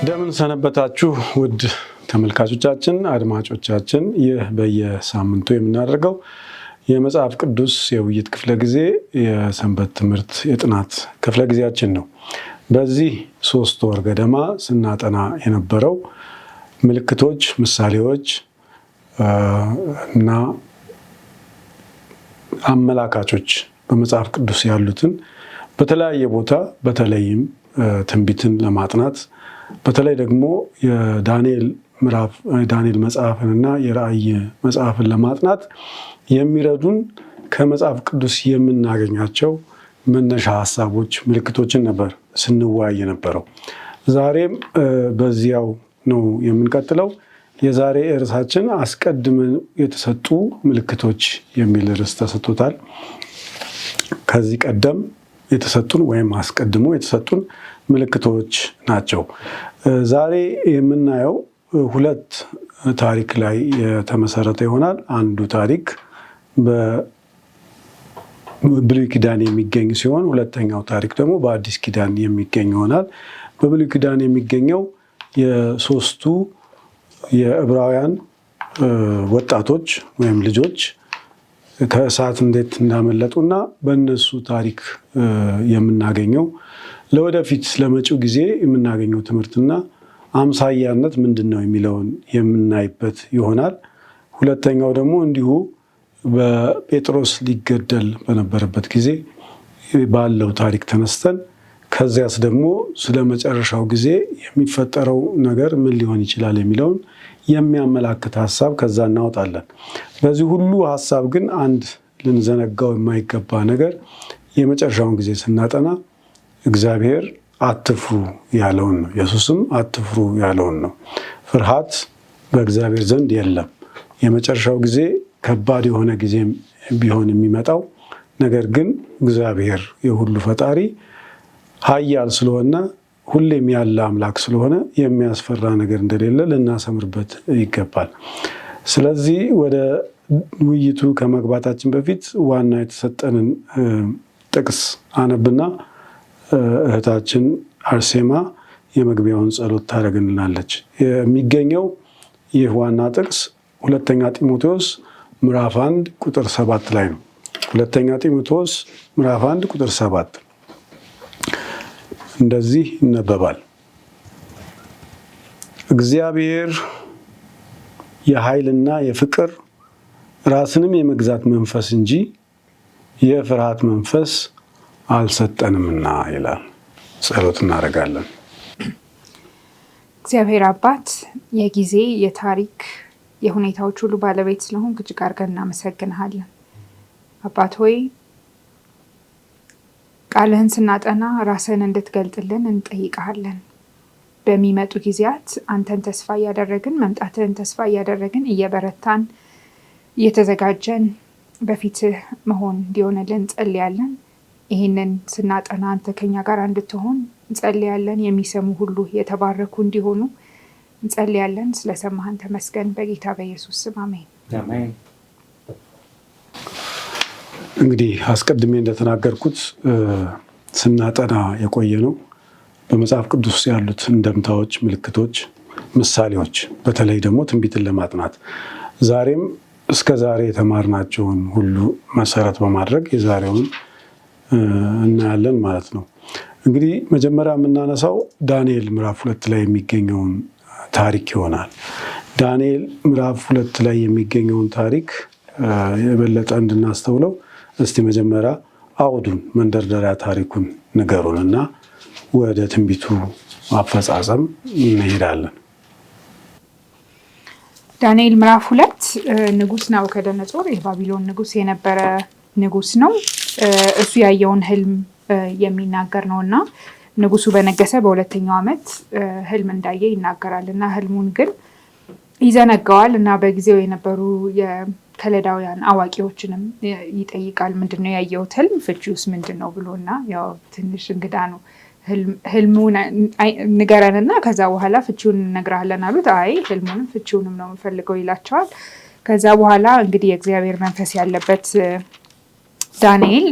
እንደምን ሰነበታችሁ ውድ ተመልካቾቻችን፣ አድማጮቻችን። ይህ በየሳምንቱ የምናደርገው የመጽሐፍ ቅዱስ የውይይት ክፍለ ጊዜ የሰንበት ትምህርት የጥናት ክፍለ ጊዜያችን ነው። በዚህ 3 ወር ገደማ ስናጠና የነበረው ምልክቶች፣ ምሳሌዎች እና አመላካቾች በመጽሐፍ ቅዱስ ያሉትን በተለያየ ቦታ በተለይም ትንቢትን ለማጥናት በተለይ ደግሞ የዳንኤል ምዕራፍ ዳንኤል መጽሐፍንና የራእይ መጽሐፍን ለማጥናት የሚረዱን ከመጽሐፍ ቅዱስ የምናገኛቸው መነሻ ሀሳቦች፣ ምልክቶችን ነበር ስንወያይ የነበረው። ዛሬም በዚያው ነው የምንቀጥለው። የዛሬ ርዕሳችን አስቀድመን የተሰጡ ምልክቶች የሚል ርዕስ ተሰጥቶታል። ከዚህ ቀደም የተሰጡን ወይም አስቀድሞ የተሰጡን ምልክቶች ናቸው። ዛሬ የምናየው ሁለት ታሪክ ላይ የተመሰረተ ይሆናል። አንዱ ታሪክ በብሉይ ኪዳን የሚገኝ ሲሆን ሁለተኛው ታሪክ ደግሞ በአዲስ ኪዳን የሚገኝ ይሆናል። በብሉይ ኪዳን የሚገኘው የሶስቱ የዕብራውያን ወጣቶች ወይም ልጆች ከእሳት እንዴት እንዳመለጡና በእነሱ ታሪክ የምናገኘው ለወደፊት ለመጪው ጊዜ የምናገኘው ትምህርትና አምሳያነት ምንድን ነው የሚለውን የምናይበት ይሆናል። ሁለተኛው ደግሞ እንዲሁ በጴጥሮስ ሊገደል በነበረበት ጊዜ ባለው ታሪክ ተነስተን ከዚያስ ደግሞ ስለ መጨረሻው ጊዜ የሚፈጠረው ነገር ምን ሊሆን ይችላል የሚለውን የሚያመላክት ሀሳብ ከዛ እናወጣለን። በዚህ ሁሉ ሀሳብ ግን አንድ ልንዘነጋው የማይገባ ነገር የመጨረሻውን ጊዜ ስናጠና እግዚአብሔር አትፍሩ ያለውን ነው። ኢየሱስም አትፍሩ ያለውን ነው። ፍርሃት በእግዚአብሔር ዘንድ የለም። የመጨረሻው ጊዜ ከባድ የሆነ ጊዜም ቢሆን የሚመጣው ነገር ግን እግዚአብሔር የሁሉ ፈጣሪ ኃያል ስለሆነ ሁሌም ያለ አምላክ ስለሆነ የሚያስፈራ ነገር እንደሌለ ልናሰምርበት ይገባል። ስለዚህ ወደ ውይይቱ ከመግባታችን በፊት ዋና የተሰጠንን ጥቅስ አነብና እህታችን አርሴማ የመግቢያውን ጸሎት ታደርግልናለች። የሚገኘው ይህ ዋና ጥቅስ ሁለተኛ ጢሞቴዎስ ምዕራፍ 1 ቁጥር 7 ላይ ነው። ሁለተኛ ጢሞቴዎስ ምዕራፍ 1 ቁጥር 7 እንደዚህ ይነበባል። እግዚአብሔር የኃይልና የፍቅር ራስንም የመግዛት መንፈስ እንጂ የፍርሃት መንፈስ አልሰጠንምና ይላል። ጸሎት እናደርጋለን። እግዚአብሔር አባት የጊዜ የታሪክ የሁኔታዎች ሁሉ ባለቤት ስለሆንክ እጅግ አድርገን እናመሰግንሃለን። አባት ሆይ ቃልህን ስናጠና ራስህን እንድትገልጥልን እንጠይቅሃለን። በሚመጡ ጊዜያት አንተን ተስፋ እያደረግን መምጣትህን ተስፋ እያደረግን እየበረታን እየተዘጋጀን በፊትህ መሆን እንዲሆንልን እንጸልያለን። ይህንን ስናጠና አንተ ከኛ ጋር እንድትሆን እንጸልያለን። የሚሰሙ ሁሉ የተባረኩ እንዲሆኑ እንጸልያለን። ስለሰማህን ተመስገን። በጌታ በኢየሱስ ስም አሜን። እንግዲህ አስቀድሜ እንደተናገርኩት ስናጠና የቆየ ነው በመጽሐፍ ቅዱስ ያሉት እንደምታዎች፣ ምልክቶች፣ ምሳሌዎች በተለይ ደግሞ ትንቢትን ለማጥናት ዛሬም እስከ ዛሬ የተማርናቸውን ሁሉ መሰረት በማድረግ የዛሬውን እናያለን ማለት ነው። እንግዲህ መጀመሪያ የምናነሳው ዳንኤል ምዕራፍ 2 ላይ የሚገኘውን ታሪክ ይሆናል። ዳንኤል ምዕራፍ 2 ላይ የሚገኘውን ታሪክ የበለጠ እንድናስተውለው እስቲ መጀመሪያ አውዱን መንደርደሪያ ታሪኩን ንገሩንና ወደ ትንቢቱ አፈጻጸም እንሄዳለን። ዳንኤል ምዕራፍ 2 ንጉስ ናቡከደነጾር የባቢሎን ንጉስ የነበረ ንጉስ ነው። እሱ ያየውን ህልም የሚናገር ነውና ንጉሱ በነገሰ በሁለተኛው ዓመት ህልም እንዳየ ይናገራል እና ህልሙን ግን ይዘነጋዋል እና በጊዜው የነበሩ የከለዳውያን አዋቂዎችንም ይጠይቃል። ምንድነው ያየሁት ህልም ፍቺውስ ምንድነው ብሎና ያው ትንሽ እንግዳ ነው። ህልሙን ንገረንና ከዛ በኋላ ፍቺውን እንነግርሃለን አሉት። አይ ህልሙንም ፍቺውንም ነው የምፈልገው ይላቸዋል። ከዛ በኋላ እንግዲህ የእግዚአብሔር መንፈስ ያለበት ዳንኤል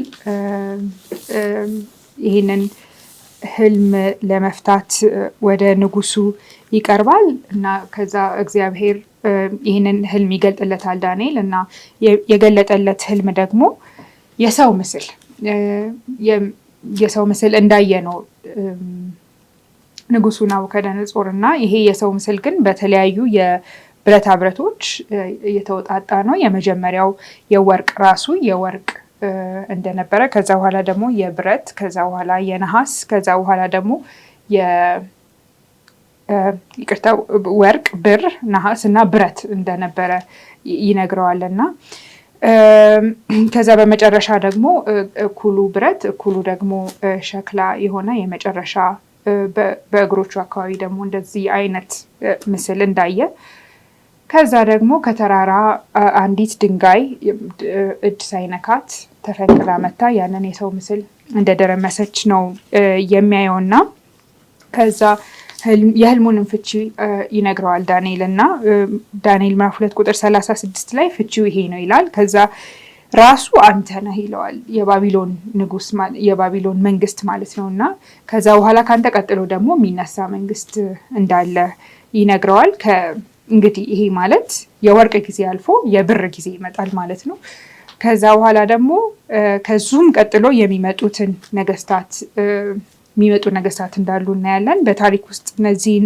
ይህንን ህልም ለመፍታት ወደ ንጉሱ ይቀርባል እና ከዛ እግዚአብሔር ይህንን ህልም ይገልጥለታል ዳንኤል። እና የገለጠለት ህልም ደግሞ የሰው ምስል የሰው ምስል እንዳየ ነው ንጉሱ ናቡከደነጾር። እና ይሄ የሰው ምስል ግን በተለያዩ የብረታ ብረቶች እየተወጣጣ ነው። የመጀመሪያው የወርቅ ራሱ የወርቅ እንደነበረ፣ ከዛ በኋላ ደግሞ የብረት፣ ከዛ በኋላ የነሐስ፣ ከዛ በኋላ ደግሞ ይቅርታ ወርቅ፣ ብር፣ ነሐስ እና ብረት እንደነበረ ይነግረዋል። እና ከዛ በመጨረሻ ደግሞ እኩሉ ብረት እኩሉ ደግሞ ሸክላ የሆነ የመጨረሻ በእግሮቹ አካባቢ ደግሞ እንደዚህ አይነት ምስል እንዳየ፣ ከዛ ደግሞ ከተራራ አንዲት ድንጋይ እጅ ሳይነካት ተፈንቅላ መታ ያንን የሰው ምስል እንደደረመሰች ነው የሚያየውና ከዛ የህልሙንም ፍቺ ይነግረዋል ዳንኤል። እና ዳንኤል ምዕራፍ 2 ቁጥር 36 ላይ ፍቺው ይሄ ነው ይላል። ከዛ ራሱ አንተ ነህ ይለዋል። የባቢሎን ንጉስ፣ የባቢሎን መንግስት ማለት ነው። እና ከዛ በኋላ ከአንተ ቀጥሎ ደግሞ የሚነሳ መንግስት እንዳለ ይነግረዋል። እንግዲህ ይሄ ማለት የወርቅ ጊዜ አልፎ የብር ጊዜ ይመጣል ማለት ነው። ከዛ በኋላ ደግሞ ከዙም ቀጥሎ የሚመጡትን ነገስታት የሚመጡ ነገስታት እንዳሉ እናያለን። በታሪክ ውስጥ እነዚህን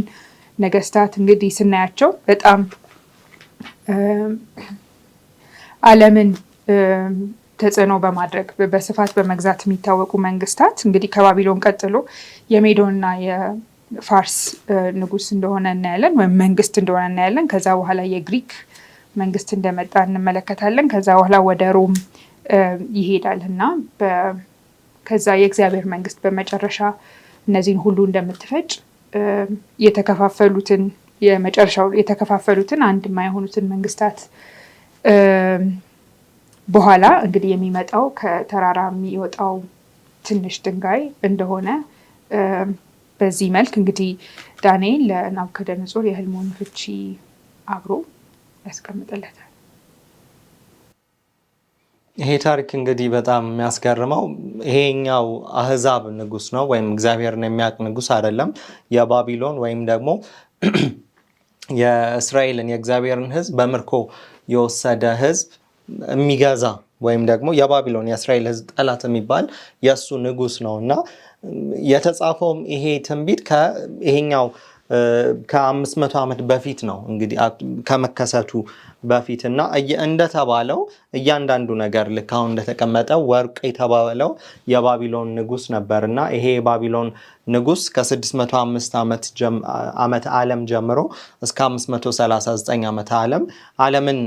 ነገስታት እንግዲህ ስናያቸው በጣም ዓለምን ተጽዕኖ በማድረግ በስፋት በመግዛት የሚታወቁ መንግስታት እንግዲህ ከባቢሎን ቀጥሎ የሜዶንና የፋርስ ንጉስ እንደሆነ እናያለን፣ ወይም መንግስት እንደሆነ እናያለን። ከዛ በኋላ የግሪክ መንግስት እንደመጣ እንመለከታለን። ከዛ በኋላ ወደ ሮም ይሄዳል እና ከዛ የእግዚአብሔር መንግስት በመጨረሻ እነዚህን ሁሉ እንደምትፈጭ፣ የተከፋፈሉትን የመጨረሻው የተከፋፈሉትን አንድ የማይሆኑትን መንግስታት በኋላ እንግዲህ የሚመጣው ከተራራ የሚወጣው ትንሽ ድንጋይ እንደሆነ በዚህ መልክ እንግዲህ ዳንኤል ለናቡከደነጾር የህልሙን ፍቺ አብሮ ያስቀምጥለታል። ይሄ ታሪክ እንግዲህ በጣም የሚያስገርመው ይሄኛው አህዛብ ንጉስ ነው ወይም እግዚአብሔርን የሚያውቅ ንጉስ አይደለም። የባቢሎን ወይም ደግሞ የእስራኤልን የእግዚአብሔርን ሕዝብ በምርኮ የወሰደ ሕዝብ የሚገዛ ወይም ደግሞ የባቢሎን የእስራኤል ሕዝብ ጠላት የሚባል የእሱ ንጉስ ነው። እና የተጻፈውም ይሄ ትንቢት ይሄኛው ከ500 ዓመት በፊት ነው እንግዲህ ከመከሰቱ በፊት። እና እንደተባለው እያንዳንዱ ነገር ልክ አሁን እንደተቀመጠው ወርቅ የተባለው የባቢሎን ንጉስ ነበር። እና ይሄ የባቢሎን ንጉስ ከ605 ዓመተ ዓለም ጀምሮ እስከ 539 ዓመተ ዓለም ዓለምን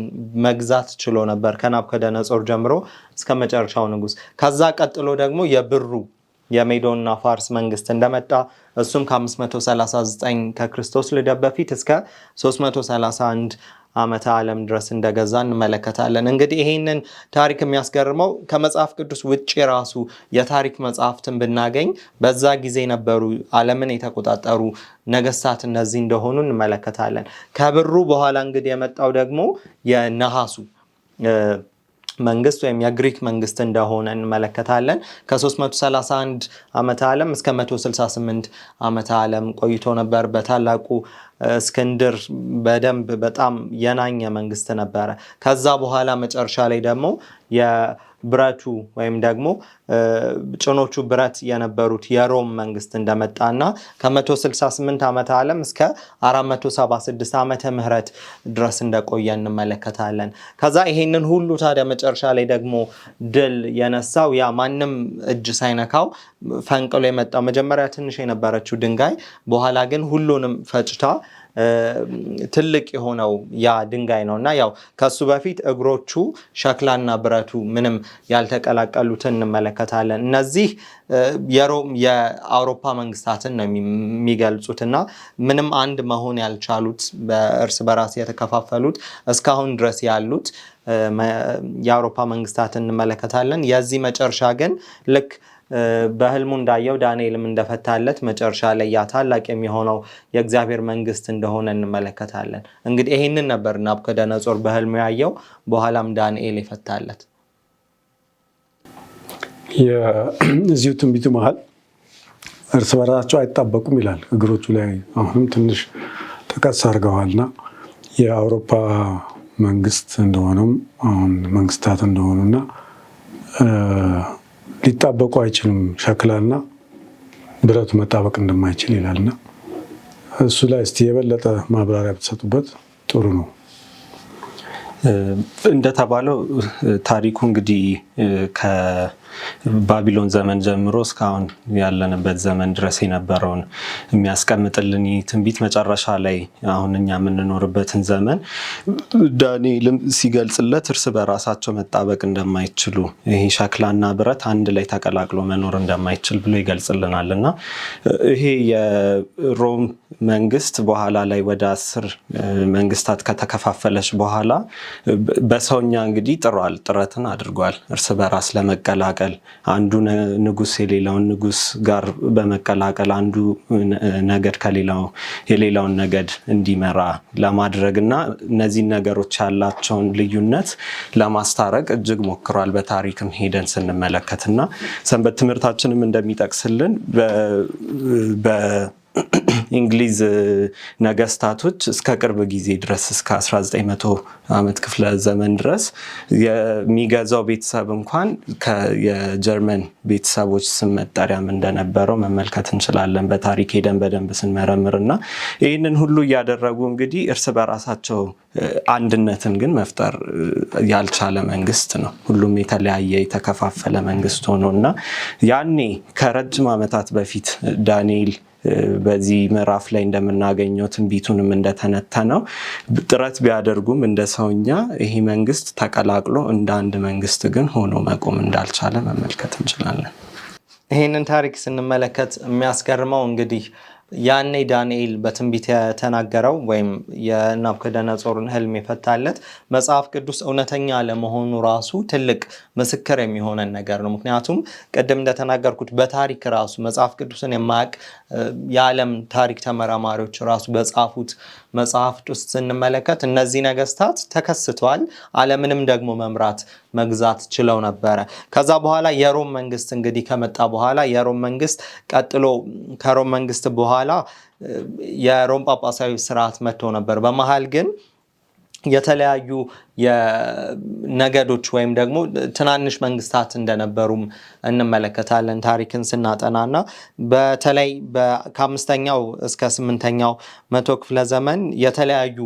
መግዛት ችሎ ነበር ከናቡከደነጾር ጀምሮ እስከ መጨረሻው ንጉስ። ከዛ ቀጥሎ ደግሞ የብሩ የሜዶንና ፋርስ መንግስት እንደመጣ፣ እሱም ከ539 ከክርስቶስ ልደት በፊት እስከ 331 ዓመተ ዓለም ድረስ እንደገዛ እንመለከታለን። እንግዲህ ይሄንን ታሪክ የሚያስገርመው ከመጽሐፍ ቅዱስ ውጭ ራሱ የታሪክ መጽሐፍትን ብናገኝ በዛ ጊዜ የነበሩ ዓለምን የተቆጣጠሩ ነገስታት እነዚህ እንደሆኑ እንመለከታለን። ከብሩ በኋላ እንግዲህ የመጣው ደግሞ የነሐሱ መንግስት ወይም የግሪክ መንግስት እንደሆነ እንመለከታለን። ከ331 ዓመተ ዓለም እስከ 168 ዓመተ ዓለም ቆይቶ ነበር። በታላቁ እስክንድር በደንብ በጣም የናኘ መንግስት ነበረ። ከዛ በኋላ መጨረሻ ላይ ደግሞ የብረቱ ወይም ደግሞ ጭኖቹ ብረት የነበሩት የሮም መንግስት እንደመጣና ከ168 ዓመተ ዓለም እስከ 476 ዓመተ ምህረት ድረስ እንደቆየ እንመለከታለን። ከዛ ይሄንን ሁሉ ታዲያ መጨረሻ ላይ ደግሞ ድል የነሳው ያ ማንም እጅ ሳይነካው ፈንቅሎ የመጣው መጀመሪያ ትንሽ የነበረችው ድንጋይ በኋላ ግን ሁሉንም ፈጭታ ትልቅ የሆነው ያ ድንጋይ ነው። እና ያው ከሱ በፊት እግሮቹ ሸክላና ብረቱ ምንም ያልተቀላቀሉትን እንመለከታለን። እነዚህ የሮም የአውሮፓ መንግስታትን ነው የሚገልጹት እና ምንም አንድ መሆን ያልቻሉት፣ በእርስ በራስ የተከፋፈሉት፣ እስካሁን ድረስ ያሉት የአውሮፓ መንግስታትን እንመለከታለን። የዚህ መጨረሻ ግን ልክ በህልሙ እንዳየው ዳንኤልም እንደፈታለት መጨረሻ ላይ ያ ታላቅ የሚሆነው የእግዚአብሔር መንግስት እንደሆነ እንመለከታለን። እንግዲህ ይሄንን ነበር ናቡከደነጾር በህልሙ ያየው፣ በኋላም ዳንኤል የፈታለት። እዚሁ ትንቢቱ መሀል እርስ በራሳቸው አይጣበቁም ይላል። እግሮቹ ላይ አሁንም ትንሽ ጠቀስ አድርገዋልና የአውሮፓ መንግስት እንደሆነም አሁን መንግስታት እንደሆኑና ሊጣበቁ አይችሉም፣ ሸክላና ብረቱ መጣበቅ እንደማይችል ይላልና እሱ ላይ እስቲ የበለጠ ማብራሪያ ብትሰጡበት ጥሩ ነው። እንደተባለው ታሪኩ እንግዲህ ከባቢሎን ዘመን ጀምሮ እስካሁን ያለንበት ዘመን ድረስ የነበረውን የሚያስቀምጥልን ትንቢት መጨረሻ ላይ አሁን እኛ የምንኖርበትን ዘመን ዳንኤልም ሲገልጽለት እርስ በራሳቸው መጣበቅ እንደማይችሉ፣ ይሄ ሸክላና ብረት አንድ ላይ ተቀላቅሎ መኖር እንደማይችል ብሎ ይገልጽልናል። እና ይሄ የሮም መንግስት በኋላ ላይ ወደ 10 መንግስታት ከተከፋፈለች በኋላ በሰውኛ እንግዲህ ጥሯል፣ ጥረትን አድርጓል እርስ በራስ ለመቀላቀል፣ አንዱ ንጉስ የሌላውን ንጉስ ጋር በመቀላቀል አንዱ ነገድ ከሌላው የሌላውን ነገድ እንዲመራ ለማድረግ እና እነዚህን ነገሮች ያላቸውን ልዩነት ለማስታረቅ እጅግ ሞክሯል። በታሪክም ሄደን ስንመለከት እና ሰንበት ትምህርታችንም እንደሚጠቅስልን በእንግሊዝ ነገስታቶች እስከ ቅርብ ጊዜ ድረስ፣ እስከ 1900 ዓመት ክፍለ ዘመን ድረስ የሚገዛው ቤተሰብ እንኳን የጀርመን ቤተሰቦች ስም መጠሪያም እንደነበረው መመልከት እንችላለን። በታሪክ ሄደን በደንብ ስንመረምር እና ይህንን ሁሉ እያደረጉ እንግዲህ እርስ በራሳቸው አንድነትን ግን መፍጠር ያልቻለ መንግስት ነው። ሁሉም የተለያየ የተከፋፈለ መንግስት ሆኖ እና ያኔ ከረጅም ዓመታት በፊት ዳንኤል በዚህ ምዕራፍ ላይ እንደምናገኘው ትንቢቱንም እንደተነተነው ጥረት ቢያደርጉም እንደ ሰውኛ ይሄ መንግስት ተቀላቅሎ እንደ አንድ መንግስት ግን ሆኖ መቆም እንዳልቻለ መመልከት እንችላለን። ይህንን ታሪክ ስንመለከት የሚያስገርመው እንግዲህ ያኔ ዳንኤል በትንቢት የተናገረው ወይም የናቡከደነጾርን ህልም የፈታለት መጽሐፍ ቅዱስ እውነተኛ ለመሆኑ ራሱ ትልቅ ምስክር የሚሆነን ነገር ነው። ምክንያቱም ቅድም እንደተናገርኩት በታሪክ ራሱ መጽሐፍ ቅዱስን የማያውቅ የዓለም ታሪክ ተመራማሪዎች ራሱ በጻፉት መጽሐፍት ውስጥ ስንመለከት እነዚህ ነገስታት ተከስተዋል። ዓለምንም ደግሞ መምራት መግዛት ችለው ነበረ። ከዛ በኋላ የሮም መንግስት እንግዲህ ከመጣ በኋላ፣ የሮም መንግስት ቀጥሎ ከሮም መንግስት በኋላ የሮም ጳጳሳዊ ስርዓት መጥቶ ነበር። በመሀል ግን የተለያዩ የነገዶች ወይም ደግሞ ትናንሽ መንግስታት እንደነበሩም እንመለከታለን ታሪክን ስናጠናና በተለይ ከአምስተኛው እስከ ስምንተኛው መቶ ክፍለ ዘመን የተለያዩ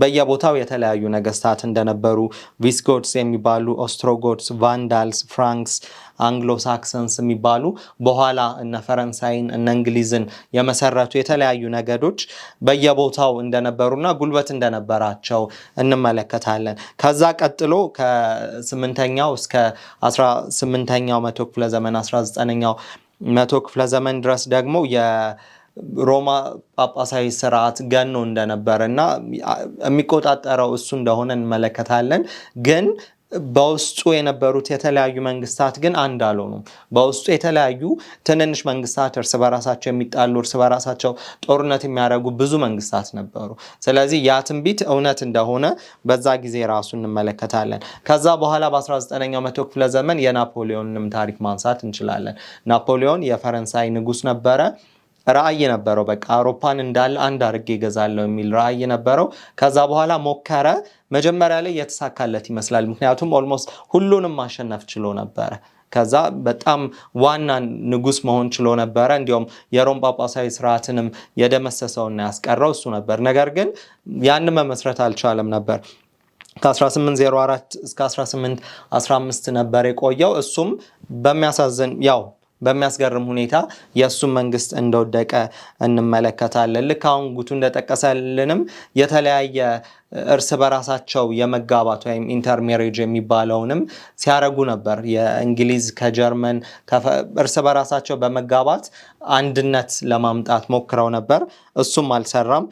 በየቦታው የተለያዩ ነገስታት እንደነበሩ፣ Visigoths የሚባሉ፣ Ostrogoths፣ Vandals፣ Franks፣ Anglo Saxons የሚባሉ፣ በኋላ እነ ፈረንሳይን እነ እንግሊዝን የመሰረቱ የተለያዩ ነገዶች በየቦታው እንደነበሩና ጉልበት እንደነበራቸው እንመለከታለን። ከዛ ቀጥሎ ከስምንተኛው እስከ 18ኛው መቶ ክፍለ ዘመን፣ 19ኛው መቶ ክፍለ ዘመን ድረስ ደግሞ የሮማ ጳጳሳዊ ስርዓት ገኖ እንደነበረ እና የሚቆጣጠረው እሱ እንደሆነ እንመለከታለን። ግን በውስጡ የነበሩት የተለያዩ መንግስታት ግን አንድ አልሆኑም። በውስጡ የተለያዩ ትንንሽ መንግስታት፣ እርስ በራሳቸው የሚጣሉ፣ እርስ በራሳቸው ጦርነት የሚያደርጉ ብዙ መንግስታት ነበሩ። ስለዚህ ያ ትንቢት እውነት እንደሆነ በዛ ጊዜ ራሱ እንመለከታለን። ከዛ በኋላ በ19ኛው መቶ ክፍለ ዘመን የናፖሊዮንንም ታሪክ ማንሳት እንችላለን። ናፖሊዮን የፈረንሳይ ንጉስ ነበረ። ራዕይ ነበረው። በቃ አውሮፓን እንዳለ አንድ አድርጌ እገዛለሁ የሚል ራዕይ ነበረው። ከዛ በኋላ ሞከረ። መጀመሪያ ላይ የተሳካለት ይመስላል። ምክንያቱም almost ሁሉንም ማሸነፍ ችሎ ነበረ። ከዛ በጣም ዋና ንጉስ መሆን ችሎ ነበረ። እንዲሁም የሮም ጳጳሳዊ ስርዓትንም የደመሰሰውና ያስቀረው እሱ ነበር። ነገር ግን ያንን መመስረት አልቻለም ነበር። ከ1804 እስከ 1815 ነበር የቆየው። እሱም በሚያሳዝን ያው በሚያስገርም ሁኔታ የእሱም መንግስት እንደወደቀ እንመለከታለን። ልክ አሁን ጉቱ እንደጠቀሰልንም የተለያየ እርስ በራሳቸው የመጋባት ወይም intermarriage የሚባለውንም ሲያረጉ ነበር። የእንግሊዝ ከጀርመን እርስ በራሳቸው በመጋባት አንድነት ለማምጣት ሞክረው ነበር። እሱም አልሰራም።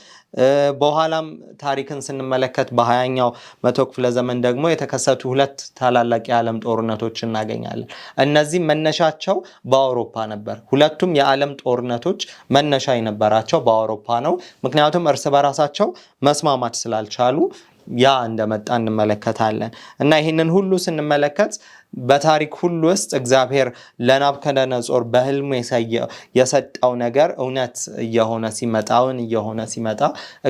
በኋላም ታሪክን ስንመለከት በ20ኛው መቶ ክፍለ ዘመን ደግሞ የተከሰቱ ሁለት ታላላቅ የዓለም ጦርነቶች እናገኛለን። እነዚህ መነሻቸው በአውሮፓ ነበር። ሁለቱም የዓለም ጦርነቶች መነሻ የነበራቸው በአውሮፓ ነው። ምክንያቱም እርስ በራሳቸው መስማማት ስላልቻሉ ያ እንደመጣ እንመለከታለን። እና ይህንን ሁሉ ስንመለከት በታሪክ ሁሉ ውስጥ እግዚአብሔር ለናቡከደነፆር በህልሙ የሰጠው ነገር እውነት እየሆነ ሲመጣ፣ እውን እየሆነ ሲመጣ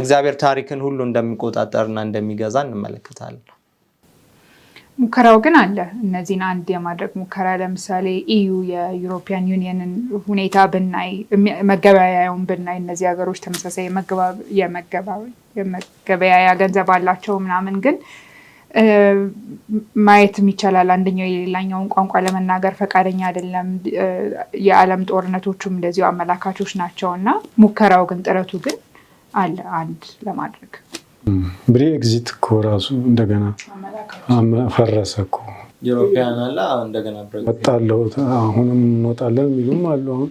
እግዚአብሔር ታሪክን ሁሉ እንደሚቆጣጠርና እንደሚገዛ እንመለከታለን። ሙከራው ግን አለ። እነዚህን አንድ የማድረግ ሙከራ፣ ለምሳሌ EU የ European Union ን ሁኔታ ብናይ፣ መገበያያውን ብናይ፣ እነዚህ ሀገሮች ተመሳሳይ የመገበያያ ገንዘብ አላቸው ምናምን፣ ግን ማየትም ይቻላል። አንደኛው የሌላኛውን ቋንቋ ለመናገር ፈቃደኛ አይደለም። የዓለም ጦርነቶቹም እንደዚሁ አመላካቾች ናቸው እና ሙከራው ግን፣ ጥረቱ ግን አለ አንድ ለማድረግ። Brexit እኮ ራሱ እንደገና ፈረሰ እኮ። European አለ እንደገና። ወጣለሁ፣ አሁንም እንወጣለን የሚሉም አሉ አሁን።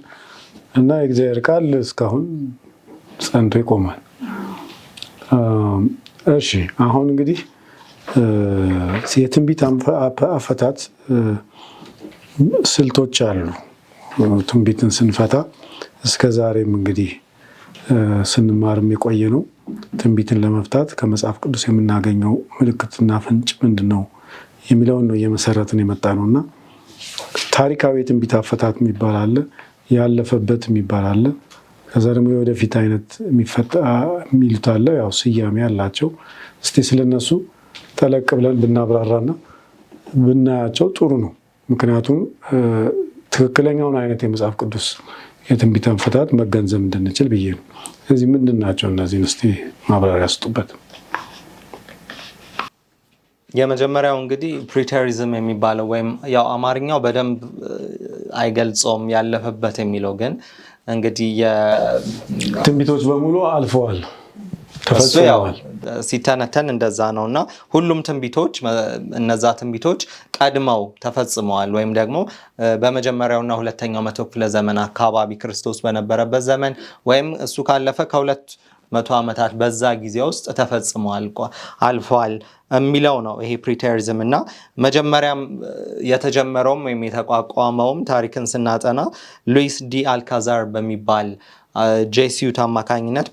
እና የእግዚአብሔር ቃል እስካሁን ጸንቶ ይቆማል። እሺ፣ አሁን እንግዲህ የትንቢት አፈታት ስልቶች አሉ። ትንቢትን ስንፈታ እስከ ዛሬም እንግዲህ ስንማርም የቆየ ነው። ትንቢትን ለመፍታት ከመጽሐፍ ቅዱስ የምናገኘው ምልክትና ፍንጭ ምንድን ነው የሚለውን ነው እየመሰረትን የመጣ ነው። እና ታሪካዊ የትንቢት አፈታት የሚባል አለ፣ ያለፈበት የሚባል አለ። ከዛ ደግሞ የወደፊት አይነት የሚሉት አለ። ያው ስያሜ አላቸው። እስቲ ስለነሱ ጠለቅ ብለን ብናብራራና ብናያቸው ጥሩ ነው። ምክንያቱም ትክክለኛውን አይነት የመጽሐፍ ቅዱስ የትንቢት አፈታት መገንዘብ እንድንችል ብዬ ነው። ስለዚህ ምንድን ናቸው እነዚህን? እስቲ ማብራሪያ ስጡበት። የመጀመሪያው እንግዲህ preterism የሚባለው ወይም ያው አማርኛው በደንብ አይገልጸውም ያለፈበት የሚለው፣ ግን እንግዲህ ትንቢቶች በሙሉ አልፈዋል፣ እሱ ያው ተፈጽመዋል። ሲተነተን እንደዛ ነው። እና ሁሉም ትንቢቶች፣ እነዛ ትንቢቶች ቀድመው ተፈጽመዋል ወይም ደግሞ በመጀመሪያውና ሁለተኛው መቶ ክፍለ ዘመን አካባቢ፣ ክርስቶስ በነበረበት ዘመን ወይም እሱ ካለፈ ከ200 ዓመታት በዛ ጊዜ ውስጥ ተፈጽመዋል፣ አልፈዋል የሚለው ነው ይሄ preterism። እና መጀመሪያም የተጀመረውም ወይም የተቋቋመውም ታሪክን ስናጠና ሉዊስ ዲ አልካዛር በሚባል Jesuit አማካኝነት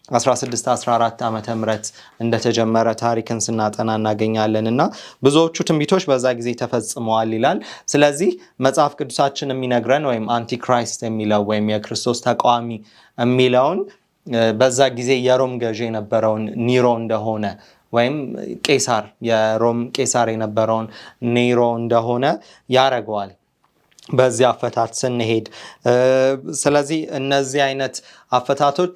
በ1614 ዓመተ ምህረት እንደተጀመረ ታሪክን ስናጠና እናገኛለን። እና ብዙዎቹ ትንቢቶች በዛ ጊዜ ተፈጽመዋል ይላል። ስለዚህ መጽሐፍ ቅዱሳችን የሚነግረን ወይም antichrist የሚለው ወይም የክርስቶስ ተቃዋሚ የሚለውን በዛ ጊዜ የሮም ገዢ የነበረውን ኒሮ እንደሆነ ወይም ቄሳር፣ የሮም ቄሳር የነበረውን ኔሮ እንደሆነ ያደርገዋል በዚህ አፈታት ስንሄድ። ስለዚህ እነዚህ አይነት አፈታቶች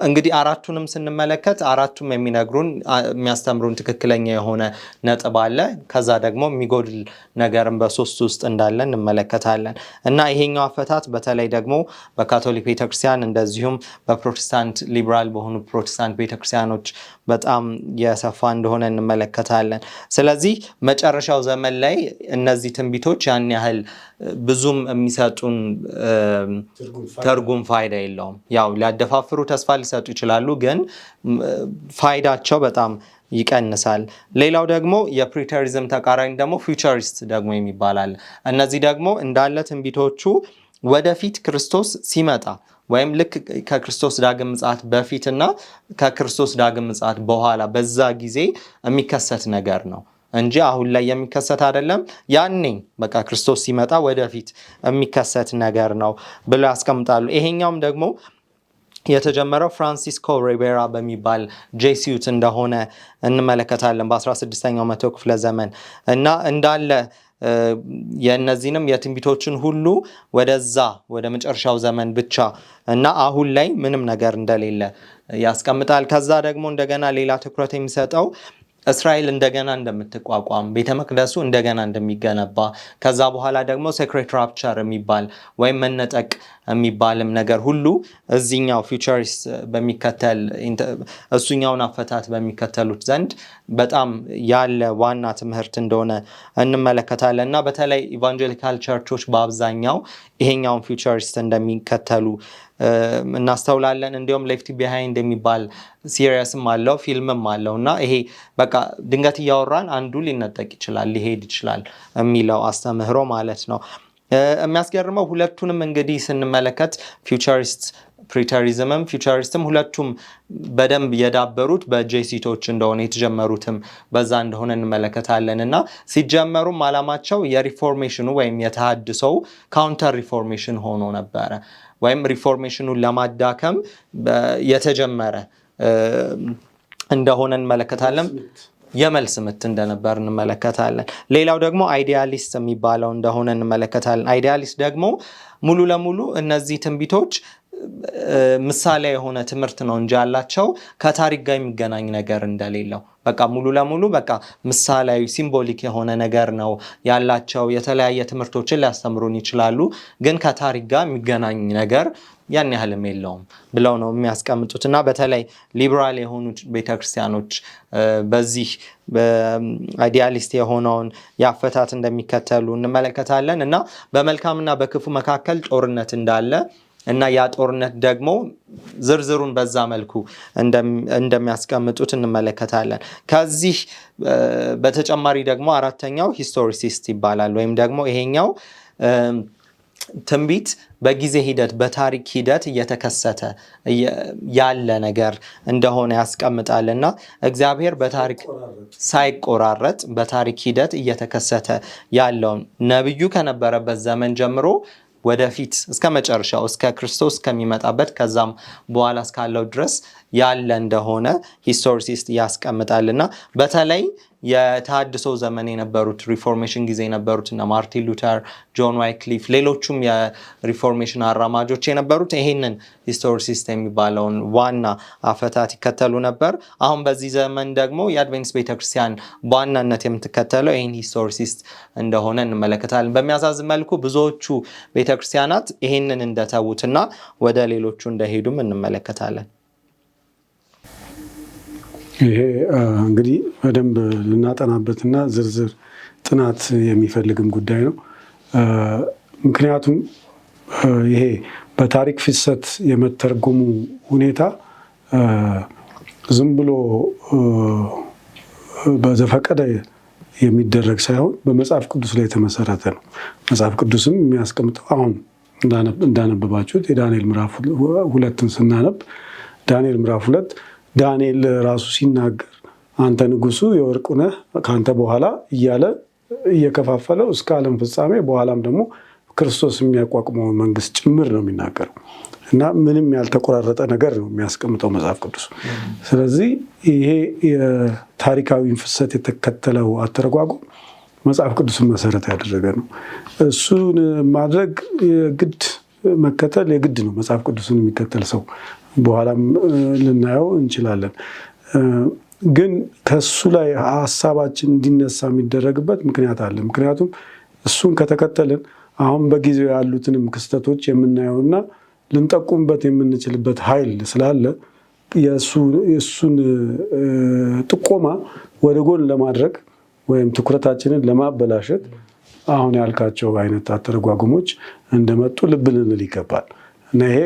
እንግዲህ አራቱንም ስንመለከት አራቱም የሚነግሩን፣ የሚያስተምሩን ትክክለኛ የሆነ ነጥብ አለ። ከዛ ደግሞ የሚጎድል ነገርም በሶስቱ ውስጥ እንዳለ እንመለከታለን። እና ይሄኛው አፈታት በተለይ ደግሞ በካቶሊክ ቤተክርስቲያን እንደዚሁም በፕሮቴስታንት፣ ሊበራል በሆኑ ፕሮቴስታንት ቤተክርስቲያኖች በጣም የሰፋ እንደሆነ እንመለከታለን። ስለዚህ መጨረሻው ዘመን ላይ እነዚህ ትንቢቶች ያን ያህል ብዙም የሚሰጡን ትርጉም ፋይዳ የለውም። ያው ሊያደፋፍሩ፣ ተስፋ ሊሰጡ ይችላሉ፣ ግን ፋይዳቸው በጣም ይቀንሳል። ሌላው ደግሞ የ preterism ተቃራኒ ደግሞ futurist ደግሞ የሚባል አለ። እነዚህ ደግሞ እንዳለ ትንቢቶቹ ወደፊት ክርስቶስ ሲመጣ ወይም ልክ ከክርስቶስ ዳግም ምጽአት በፊትና ከክርስቶስ ዳግም ምጽአት በኋላ በዛ ጊዜ የሚከሰት ነገር ነው እንጂ አሁን ላይ የሚከሰት አይደለም። ያኔ በቃ ክርስቶስ ሲመጣ ወደፊት የሚከሰት ነገር ነው ብለው ያስቀምጣሉ። ይሄኛውም ደግሞ የተጀመረው ፍራንሲስኮ ሪቤራ በሚባል Jesuit እንደሆነ እንመለከታለን በ16ኛው መቶ ክፍለ ዘመን። እና እንዳለ የእነዚህንም የትንቢቶችን ሁሉ ወደዛ ወደ መጨረሻው ዘመን ብቻ እና አሁን ላይ ምንም ነገር እንደሌለ ያስቀምጣል። ከዛ ደግሞ እንደገና ሌላ ትኩረት የሚሰጠው እስራኤል እንደገና እንደምትቋቋም፣ ቤተ መቅደሱ እንደገና እንደሚገነባ፣ ከዛ በኋላ ደግሞ secret rapture የሚባል ወይም መነጠቅ የሚባልም ነገር ሁሉ እዚኛው futurist በሚከተል፣ እሱኛውን አፈታት በሚከተሉት ዘንድ በጣም ያለ ዋና ትምህርት እንደሆነ እንመለከታለን። እና በተለይ evangelical church ኦች በአብዛኛው ይሄኛውን futurist እንደሚከተሉ እናስተውላለን። እንዲሁም Left Behind የሚባል series ም አለው፣ ፊልምም አለው። እና ይሄ በቃ ድንገት እያወራን አንዱ ሊነጠቅ ይችላል፣ ሊሄድ ይችላል የሚለው አስተምህሮ ማለት ነው። የሚያስገርመው ሁለቱንም እንግዲህ ስንመለከት futurist preterism ም futurist ም ሁለቱም በደንብ የዳበሩት በ Jesuit ኦች እንደሆነ፣ የተጀመሩትም በዛ እንደሆነ እንመለከታለን። እና ሲጀመሩም አላማቸው የ reformation ኑ ወይም የተሃድሶው counter reformation ሆኖ ነበረ፣ ወይም reformation ኑን ለማዳከም የተጀመረ እንደሆነ እንመለከታለን። የመልስ ምት እንደነበር እንመለከታለን። ሌላው ደግሞ idealist የሚባለው እንደሆነ እንመለከታለን። Idealist ደግሞ ሙሉ ለሙሉ እነዚህ ትንቢቶች ምሳሌ የሆነ ትምህርት ነው እንጂ ያላቸው ከታሪክ ጋር የሚገናኝ ነገር እንደሌለው፣ በቃ ሙሉ ለሙሉ በቃ ምሳሌያዊ symbolic የሆነ ነገር ነው ያላቸው። የተለያየ ትምህርቶችን ሊያስተምሩን ይችላሉ፣ ግን ከታሪክ ጋር የሚገናኝ ነገር ያን ያህልም የለውም ብለው ነው የሚያስቀምጡት። እና በተለይ ሊበራል የሆኑ ቤተክርስቲያኖች በዚህ idealist የሆነውን የአፈታት እንደሚከተሉ እንመለከታለን። እና በመልካምና በክፉ መካከል ጦርነት እንዳለ እና ያ ጦርነት ደግሞ ዝርዝሩን በዛ መልኩ እንደሚያስቀምጡት እንመለከታለን። ከዚህ በተጨማሪ ደግሞ አራተኛው historicist ይባላል። ወይም ደግሞ ይሄኛው ትንቢት በጊዜ ሂደት፣ በታሪክ ሂደት እየተከሰተ ያለ ነገር እንደሆነ ያስቀምጣል። እና እግዚአብሔር በታሪክ ሳይቆራረጥ በታሪክ ሂደት እየተከሰተ ያለውን ነብዩ ከነበረበት ዘመን ጀምሮ ወደፊት እስከ መጨረሻው፣ እስከ ክርስቶስ እስከሚመጣበት፣ ከዛም በኋላ እስካለው ድረስ ያለ እንደሆነ historicist ያስቀምጣል። እና በተለይ የተሃድሶ ዘመን የነበሩት፣ reformation ጊዜ የነበሩት እነ ማርቲን ሉተር፣ ጆን ዋይክሊፍ፣ ሌሎቹም የ reformation አራማጆች የነበሩት ይሄንን historicist የሚባለውን ዋና አፈታት ይከተሉ ነበር። አሁን በዚህ ዘመን ደግሞ የአድቬንቲስት ቤተክርስቲያን በዋናነት የምትከተለው ይህን historicist እንደሆነ እንመለከታለን። በሚያሳዝን መልኩ ብዙዎቹ ቤተክርስቲያናት ይሄንን እንደተዉትና ወደ ሌሎቹ እንደሄዱም እንመለከታለን። ይሄ እንግዲህ በደንብ ልናጠናበትና ዝርዝር ጥናት የሚፈልግም ጉዳይ ነው። ምክንያቱም ይሄ በታሪክ ፍሰት የመተርጎሙ ሁኔታ ዝም ብሎ በዘፈቀደ የሚደረግ ሳይሆን በመጽሐፍ ቅዱስ ላይ የተመሰረተ ነው። መጽሐፍ ቅዱስም የሚያስቀምጠው አሁን እንዳነበባችሁት የዳንኤል ምዕራፍ 2ን ስናነብ፣ ዳንኤል ምዕራፍ 2 ዳንኤል ራሱ ሲናገር አንተ ንጉሱ የወርቁ ነህ፣ ከአንተ በኋላ እያለ እየከፋፈለው እስከ ዓለም ፍጻሜ፣ በኋላም ደግሞ ክርስቶስ የሚያቋቁመው መንግስት ጭምር ነው የሚናገረው። እና ምንም ያልተቆራረጠ ነገር ነው የሚያስቀምጠው መጽሐፍ ቅዱስ። ስለዚህ ይሄ የታሪካዊ ፍሰት የተከተለው አተረጓጎም መጽሐፍ ቅዱስን መሰረት ያደረገ ነው። እሱን ማድረግ የግድ መከተል የግድ ነው። መጽሐፍ ቅዱስን የሚከተል ሰው በኋላም ልናየው እንችላለን። ግን ከሱ ላይ ሀሳባችን እንዲነሳ የሚደረግበት ምክንያት አለ። ምክንያቱም እሱን ከተከተልን አሁን በጊዜው ያሉትንም ክስተቶች የምናየውና ልንጠቁምበት የምንችልበት ኃይል ስላለ የእሱን ጥቆማ ወደ ጎን ለማድረግ ወይም ትኩረታችንን ለማበላሸት አሁን ያልካቸው አይነት አተረጓጉሞች እንደመጡ ልብ ልንል ይገባል። እና ይሄ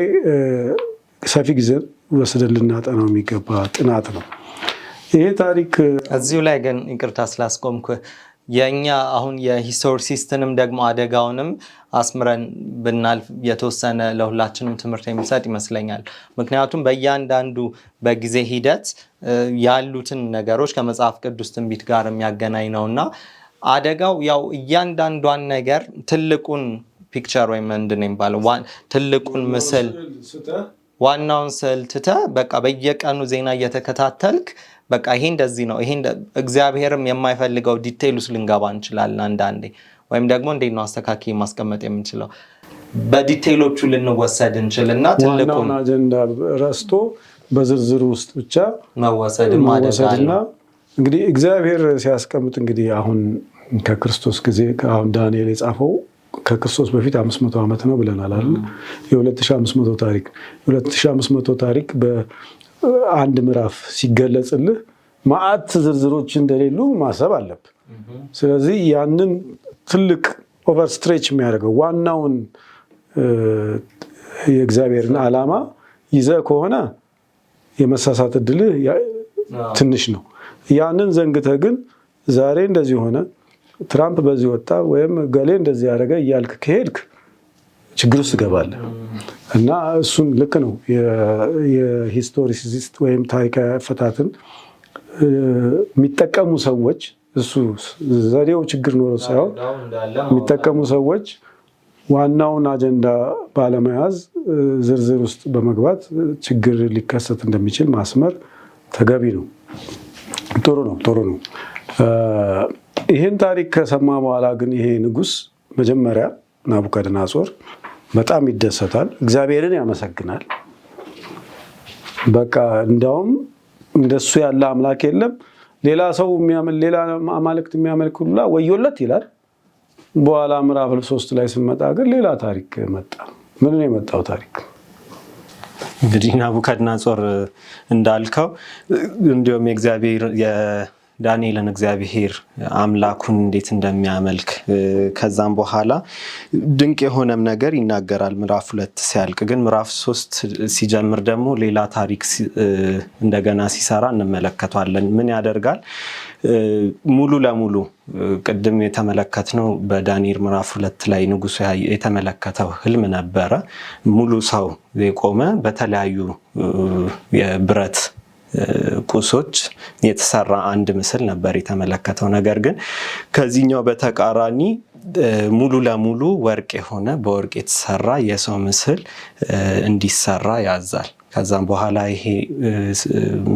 ሰፊ ጊዜ ወስደን ልናጠናው የሚገባ ጥናት ነው። ይሄ ታሪክ እዚሁ ላይ ግን ይቅርታ ስላስቆምኩ፣ የእኛ አሁን የ historicist ንም ደግሞ አደጋውንም አስምረን ብናልፍ የተወሰነ ለሁላችንም ትምህርት የሚሰጥ ይመስለኛል። ምክንያቱም በእያንዳንዱ በጊዜ ሂደት ያሉትን ነገሮች ከመጽሐፍ ቅዱስ ትንቢት ጋር የሚያገናኝ ነው። እና አደጋው ያው እያንዳንዷን ነገር ትልቁን picture ወይም ምንድን ነው የሚባለው ትልቁን ምስል፣ ዋናውን ስዕል ትተህ በቃ በየቀኑ ዜና እየተከታተልክ በቃ ይሄ እንደዚህ ነው፣ ይሄ እግዚአብሔርም የማይፈልገው detail ውስጥ ልንገባ እንችላለን አንዳንዴ። ወይም ደግሞ እንዴት ነው አስተካክዬ ማስቀመጥ የምንችለው፣ በ detail ኦቹ ልንወሰድ እንችልና ትልቁን ዋናውን አጀንዳ ረስቶ በዝርዝሩ ውስጥ ብቻ መወሰድም አደጋ መወሰድና አለው። እንግዲህ እግዚአብሔር ሲያስቀምጥ እንግዲህ አሁን ከክርስቶስ ጊዜ፣ አሁን ዳንኤል የጻፈው ከክርስቶስ በፊት 500 ዓመት ነው ብለናል አይደል? የ2500 ታሪክ፣ የ2500 ታሪክ በአንድ ምዕራፍ ሲገለጽልህ መዓት ዝርዝሮች እንደሌሉ ማሰብ አለብህ። ስለዚህ ያንን ትልቅ overstretch የሚያደርገው ዋናውን የእግዚአብሔርን ዓላማ ይዘህ ከሆነ የመሳሳት እድልህ ትንሽ ነው። ያንን ዘንግተህ ግን ዛሬ እንደዚህ ሆነ፣ ትራምፕ በዚህ ወጣ ወይም ገሌ እንደዚህ ያደረገ እያልክ ከሄድክ ችግር ውስጥ ትገባለህ። እና እሱን ልክ ነው፣ የ historicist ወይም ታሪካዊ አፈታትን የሚጠቀሙ ሰዎች፣ እሱ ዘዴው ችግር ኖሮ ሳይሆን የሚጠቀሙ ሰዎች ዋናውን አጀንዳ ባለመያዝ ዝርዝር ውስጥ በመግባት ችግር ሊከሰት እንደሚችል ማስመር ተገቢ ነው። ጥሩ ነው፣ ጥሩ ነው። ይህን ታሪክ ከሰማ በኋላ ግን ይሄ ንጉስ መጀመሪያ ናቡከደነፆር በጣም ይደሰታል፣ እግዚአብሔርን ያመሰግናል። በቃ እንዲያውም እንደሱ ያለ አምላክ የለም፣ ሌላ ሰው ሌላ አማልክት የሚያመልክ ሁላ ወዮለት ይላል። በኋላ ምዕራፍ 3 ላይ ስንመጣ ግን ሌላ ታሪክ መጣ። ምን ነው የመጣው ታሪክ? እንግዲህ ናቡከደነፆር እንዳልከው እንዲሁም የእግዚአብሔር የዳንኤልን እግዚአብሔር አምላኩን እንዴት እንደሚያመልክ ከዛም በኋላ ድንቅ የሆነም ነገር ይናገራል። ምዕራፍ 2 ሲያልቅ ግን ምዕራፍ 3 ሲጀምር ደግሞ ሌላ ታሪክ እንደገና ሲሰራ እንመለከተዋለን። ምን ያደርጋል? ሙሉ ለሙሉ ቅድም የተመለከትነው በዳንኤል ምዕራፍ 2 ላይ ንጉሱ የተመለከተው ህልም ነበረ። ሙሉ ሰው የቆመ በተለያዩ የብረት ቁሶች የተሰራ አንድ ምስል ነበር የተመለከተው። ነገር ግን ከዚህኛው በተቃራኒ ሙሉ ለሙሉ ወርቅ የሆነ በወርቅ የተሰራ የሰው ምስል እንዲሰራ ያዛል። ከዛም በኋላ ይሄ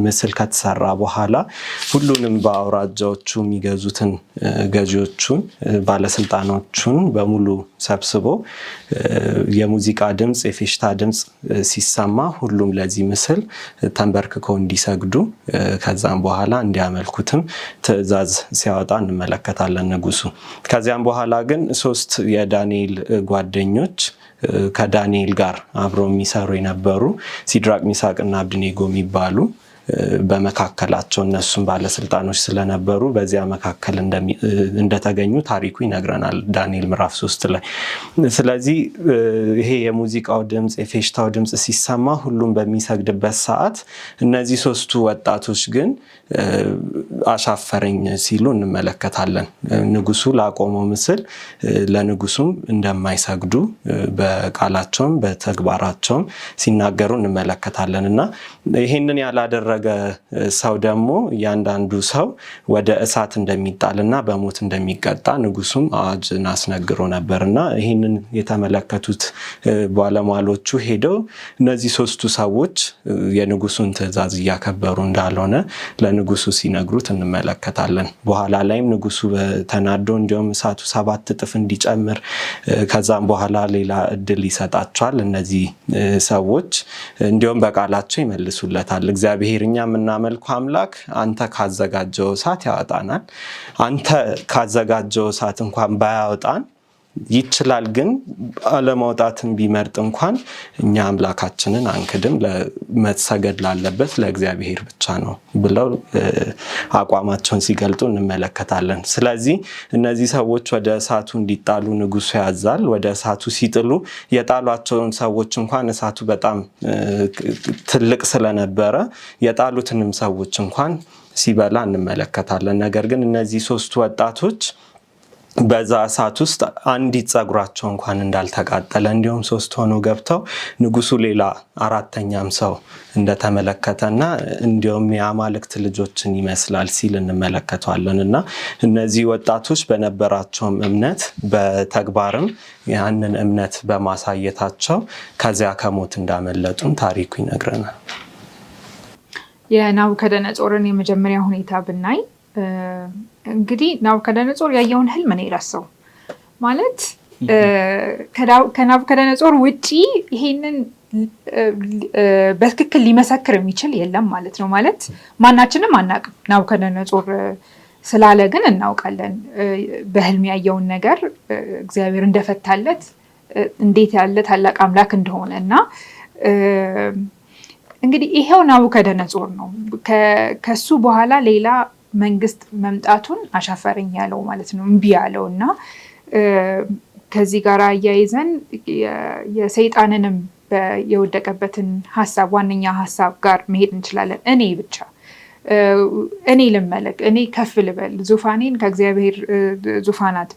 ምስል ከተሰራ በኋላ ሁሉንም በአውራጃዎቹ የሚገዙትን ገዢዎቹን ባለስልጣኖቹን በሙሉ ሰብስቦ የሙዚቃ ድምፅ የፌሽታ ድምፅ ሲሰማ ሁሉም ለዚህ ምስል ተንበርክከው እንዲሰግዱ ከዛም በኋላ እንዲያመልኩትም ትዕዛዝ ሲያወጣ እንመለከታለን ንጉሱ። ከዚያም በኋላ ግን 3 የዳንኤል ጓደኞች ከዳንኤል ጋር አብረው የሚሰሩ የነበሩ ሲድራቅ ሚሳቅ እና አብድኔጎ የሚባሉ በመካከላቸው እነሱም ባለስልጣኖች ስለነበሩ በዚያ መካከል እንደተገኙ ታሪኩ ይነግረናል ዳንኤል ምዕራፍ 3 ላይ። ስለዚህ ይሄ የሙዚቃው ድምጽ የፌሽታው ድምጽ ሲሰማ ሁሉም በሚሰግድበት ሰዓት እነዚህ 3ቱ ወጣቶች ግን አሻፈረኝ ሲሉ እንመለከታለን። ንጉሱ ላቆመው ምስል ለንጉሱም እንደማይሰግዱ በቃላቸውም በተግባራቸውም ሲናገሩ እንመለከታለን። እና ይሄንን ያላደረገ ሰው ደግሞ እያንዳንዱ ሰው ወደ እሳት እንደሚጣልና በሞት እንደሚቀጣ ንጉሱም አዋጅን አስነግሮ ነበርና ይሄንን የተመለከቱት ባለሟሎቹ ሄደው እነዚህ 3ቱ ሰዎች የንጉሱን ትዕዛዝ እያከበሩ እንዳልሆነ ለንጉሱ ሲነግሩት እንመለከታለን። በኋላ ላይም ንጉሱ ተናዶ እንዲያውም እሳቱ 7 እጥፍ እንዲጨምር ከዛም በኋላ ሌላ እድል ይሰጣቸዋል። እነዚህ ሰዎች እንዲያውም በቃላቸው ይመልሱለታል። እግዚአብሔር እኛ የምናመልከው አምላክ አንተ ካዘጋጀው እሳት ያወጣናል። አንተ ካዘጋጀው እሳት እንኳን ባያወጣን ይችላል፣ ግን አለማውጣትን ቢመርጥ እንኳን እኛ አምላካችንን አንክድም፣ ለመሰገድ ላለበት ለእግዚአብሔር ብቻ ነው ብለው አቋማቸውን ሲገልጡ እንመለከታለን። ስለዚህ እነዚህ ሰዎች ወደ እሳቱ እንዲጣሉ ንጉሱ ያዛል። ወደ እሳቱ ሲጥሉ የጣሏቸውን ሰዎች እንኳን እሳቱ በጣም ትልቅ ስለነበረ የጣሉትንም ሰዎች እንኳን ሲበላ እንመለከታለን። ነገር ግን እነዚህ 3ቱ ወጣቶች በዛ እሳት ውስጥ አንዲት ጸጉራቸው እንኳን እንዳልተቃጠለ እንዲሁም 3 ሆነው ገብተው ንጉሱ ሌላ 4ኛም ሰው እንደተመለከተና እንዲሁም የአማልክት ልጆችን ይመስላል ሲል እንመለከተዋለን። እና እነዚህ ወጣቶች በነበራቸውም እምነት በተግባርም ያንን እምነት በማሳየታቸው ከዚያ ከሞት እንዳመለጡም ታሪኩ ይነግረናል። የናቡከደነፆርን የመጀመሪያ ሁኔታ ብናይ እንግዲህ ናቡከደነፆር ያየውን ህልም ነው የረሳው። ማለት ከናቡከደነፆር ውጪ ይሄንን በትክክል ሊመሰክር የሚችል የለም ማለት ነው። ማለት ማናችንም አናውቅም። ናቡከደነፆር ስላለ ግን እናውቃለን። በህልም ያየውን ነገር እግዚአብሔር እንደፈታለት እንዴት ያለ ታላቅ አምላክ እንደሆነ። እና እንግዲህ ይሄው ናቡከደነፆር ነው ከሱ በኋላ ሌላ መንግስት መምጣቱን አሻፈረኝ ያለው ማለት ነው፣ እምቢ ያለው። እና ከዚህ ጋር አያይዘን የሰይጣንንም የወደቀበትን ሐሳብ ዋነኛ ሐሳብ ጋር መሄድ እንችላለን። እኔ ብቻ እኔ ልመለክ፣ እኔ ከፍ ልበል፣ ዙፋኔን ከእግዚአብሔር ዙፋናት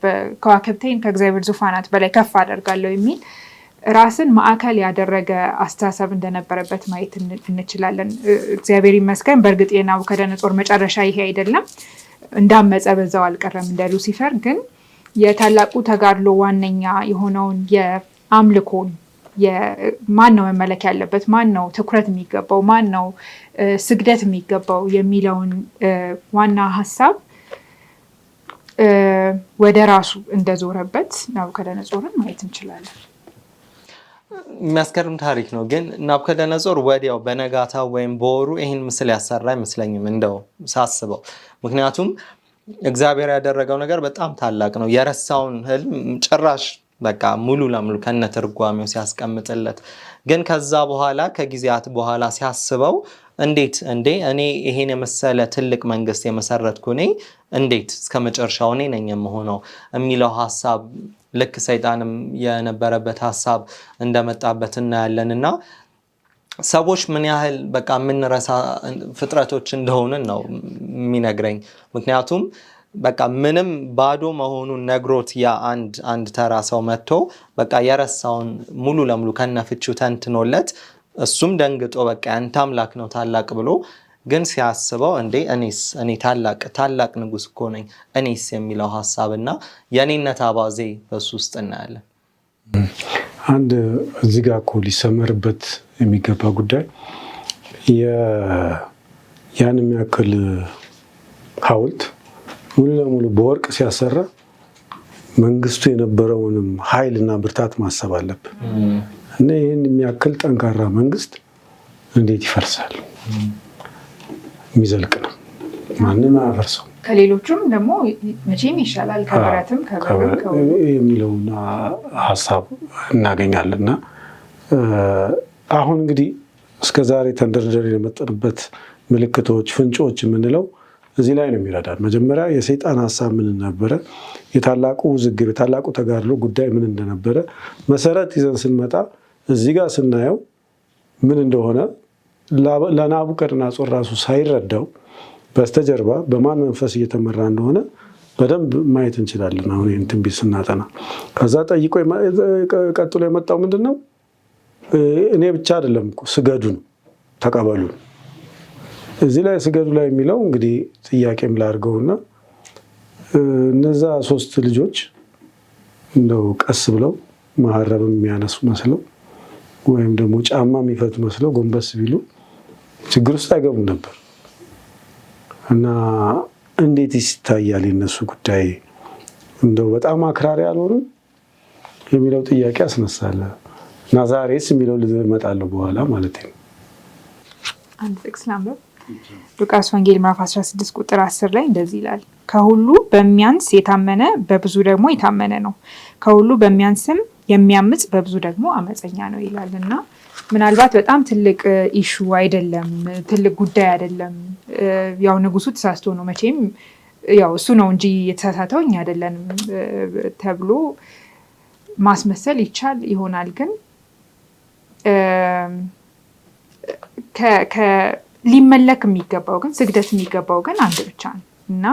ከዋክብቴን ከእግዚአብሔር ዙፋናት በላይ ከፍ አደርጋለሁ የሚል ራስን ማዕከል ያደረገ አስተሳሰብ እንደነበረበት ማየት እንችላለን። እግዚአብሔር ይመስገን። በእርግጥ የናቡከደነፆር መጨረሻ ይሄ አይደለም። እንዳመፀ በዛው አልቀረም እንደ ሉሲፈር። ግን የታላቁ ተጋድሎ ዋነኛ የሆነውን የአምልኮን ማን ነው መመለክ ያለበት፣ ማን ነው ትኩረት የሚገባው፣ ማን ነው ስግደት የሚገባው የሚለውን ዋና ሀሳብ ወደ ራሱ እንደዞረበት ናቡከደነፆርን ማየት እንችላለን። የሚያስገርም ታሪክ ነው። ግን ናቡከደነፆር ወዲያው በነጋታው ወይም በወሩ ይህን ምስል ያሰራ አይመስለኝም እንደው ሳስበው። ምክንያቱም እግዚአብሔር ያደረገው ነገር በጣም ታላቅ ነው። የረሳውን ህልም ጭራሽ በቃ ሙሉ ለሙሉ ከነ ትርጓሜው ሲያስቀምጥለት፣ ግን ከዛ በኋላ ከጊዜያት በኋላ ሲያስበው እንዴት እንዴ እኔ ይሄን የመሰለ ትልቅ መንግስት የመሰረትኩ እኔ እንዴት እስከ መጨረሻው እኔ ነኝ የምሆነው የሚለው ሀሳብ ልክ ሰይጣንም የነበረበት ሀሳብ እንደመጣበት እናያለን። እና ሰዎች ምን ያህል በቃ የምንረሳ ፍጥረቶች እንደሆንን ነው የሚነግረኝ። ምክንያቱም በቃ ምንም ባዶ መሆኑን ነግሮት ያ አንድ ተራ ሰው መጥቶ በቃ የረሳውን ሙሉ ለሙሉ ከነፍቺው ተንትኖለት እሱም ደንግጦ በቃ ያንተ አምላክ ነው ታላቅ ብሎ፣ ግን ሲያስበው እንዴ እኔስ፣ እኔ ታላቅ ታላቅ ንጉስ እኮ ነኝ፣ እኔስ የሚለው ሀሳብ እና የእኔነት አባዜ በሱ ውስጥ እናያለን። አንድ እዚህ ጋር እኮ ሊሰመርበት የሚገባ ጉዳይ ያን የሚያክል ሐውልት ሙሉ ለሙሉ በወርቅ ሲያሰራ መንግስቱ የነበረውንም ኃይል እና ብርታት ማሰብ አለብን። እና ይህን የሚያክል ጠንካራ መንግስት እንዴት ይፈርሳል? የሚዘልቅ ነው፣ ማንም አያፈርሰው። ከሌሎቹም ደግሞ መቼም ይሻላል ከብረትም የሚለውን ሀሳብ እናገኛለን። እና አሁን እንግዲህ እስከ ዛሬ ተንደርደር የመጠንበት ምልክቶች፣ ፍንጮች የምንለው እዚህ ላይ ነው የሚረዳል። መጀመሪያ የሰይጣን ሀሳብ ምን እንደነበረ፣ የታላቁ ውዝግብ፣ የታላቁ ተጋድሎ ጉዳይ ምን እንደነበረ መሰረት ይዘን ስንመጣ እዚህ ጋር ስናየው ምን እንደሆነ ለናቡከደነፆር ራሱ ሳይረዳው በስተጀርባ በማን መንፈስ እየተመራ እንደሆነ በደንብ ማየት እንችላለን። አሁን ይህን ትንቢት ስናጠና ከዛ ጠይቆ ቀጥሎ የመጣው ምንድን ነው? እኔ ብቻ አይደለም እኮ ስገዱን፣ ተቀበሉን። እዚህ ላይ ስገዱ ላይ የሚለው እንግዲህ ጥያቄም ላድርገውና እነዛ ሶስት ልጆች እንደው ቀስ ብለው መሀረብም የሚያነሱ መስለው ወይም ደግሞ ጫማ የሚፈቱ መስለው ጎንበስ ቢሉ ችግር ውስጥ አይገቡም ነበር። እና እንዴት ይታያል የነሱ ጉዳይ፣ እንደው በጣም አክራሪ አልሆኑም የሚለው ጥያቄ አስነሳለ። እና ዛሬስ የሚለው ልመጣለሁ በኋላ ማለት ነው። አንድ ጥቅስ ላንብብ። ሉቃስ ወንጌል ምዕራፍ 16 ቁጥር 10 ላይ እንደዚህ ይላል፣ ከሁሉ በሚያንስ የታመነ በብዙ ደግሞ የታመነ ነው፣ ከሁሉ በሚያንስም የሚያምጽ በብዙ ደግሞ አመፀኛ ነው ይላል። እና ምናልባት በጣም ትልቅ issue አይደለም፣ ትልቅ ጉዳይ አይደለም። ያው ንጉሱ ተሳስቶ ነው መቼም፣ ያው እሱ ነው እንጂ የተሳሳተው እኛ አይደለንም ተብሎ ማስመሰል ይቻል ይሆናል። ግን ሊመለክ የሚገባው ግን ስግደት የሚገባው ግን አንድ ብቻ ነው እና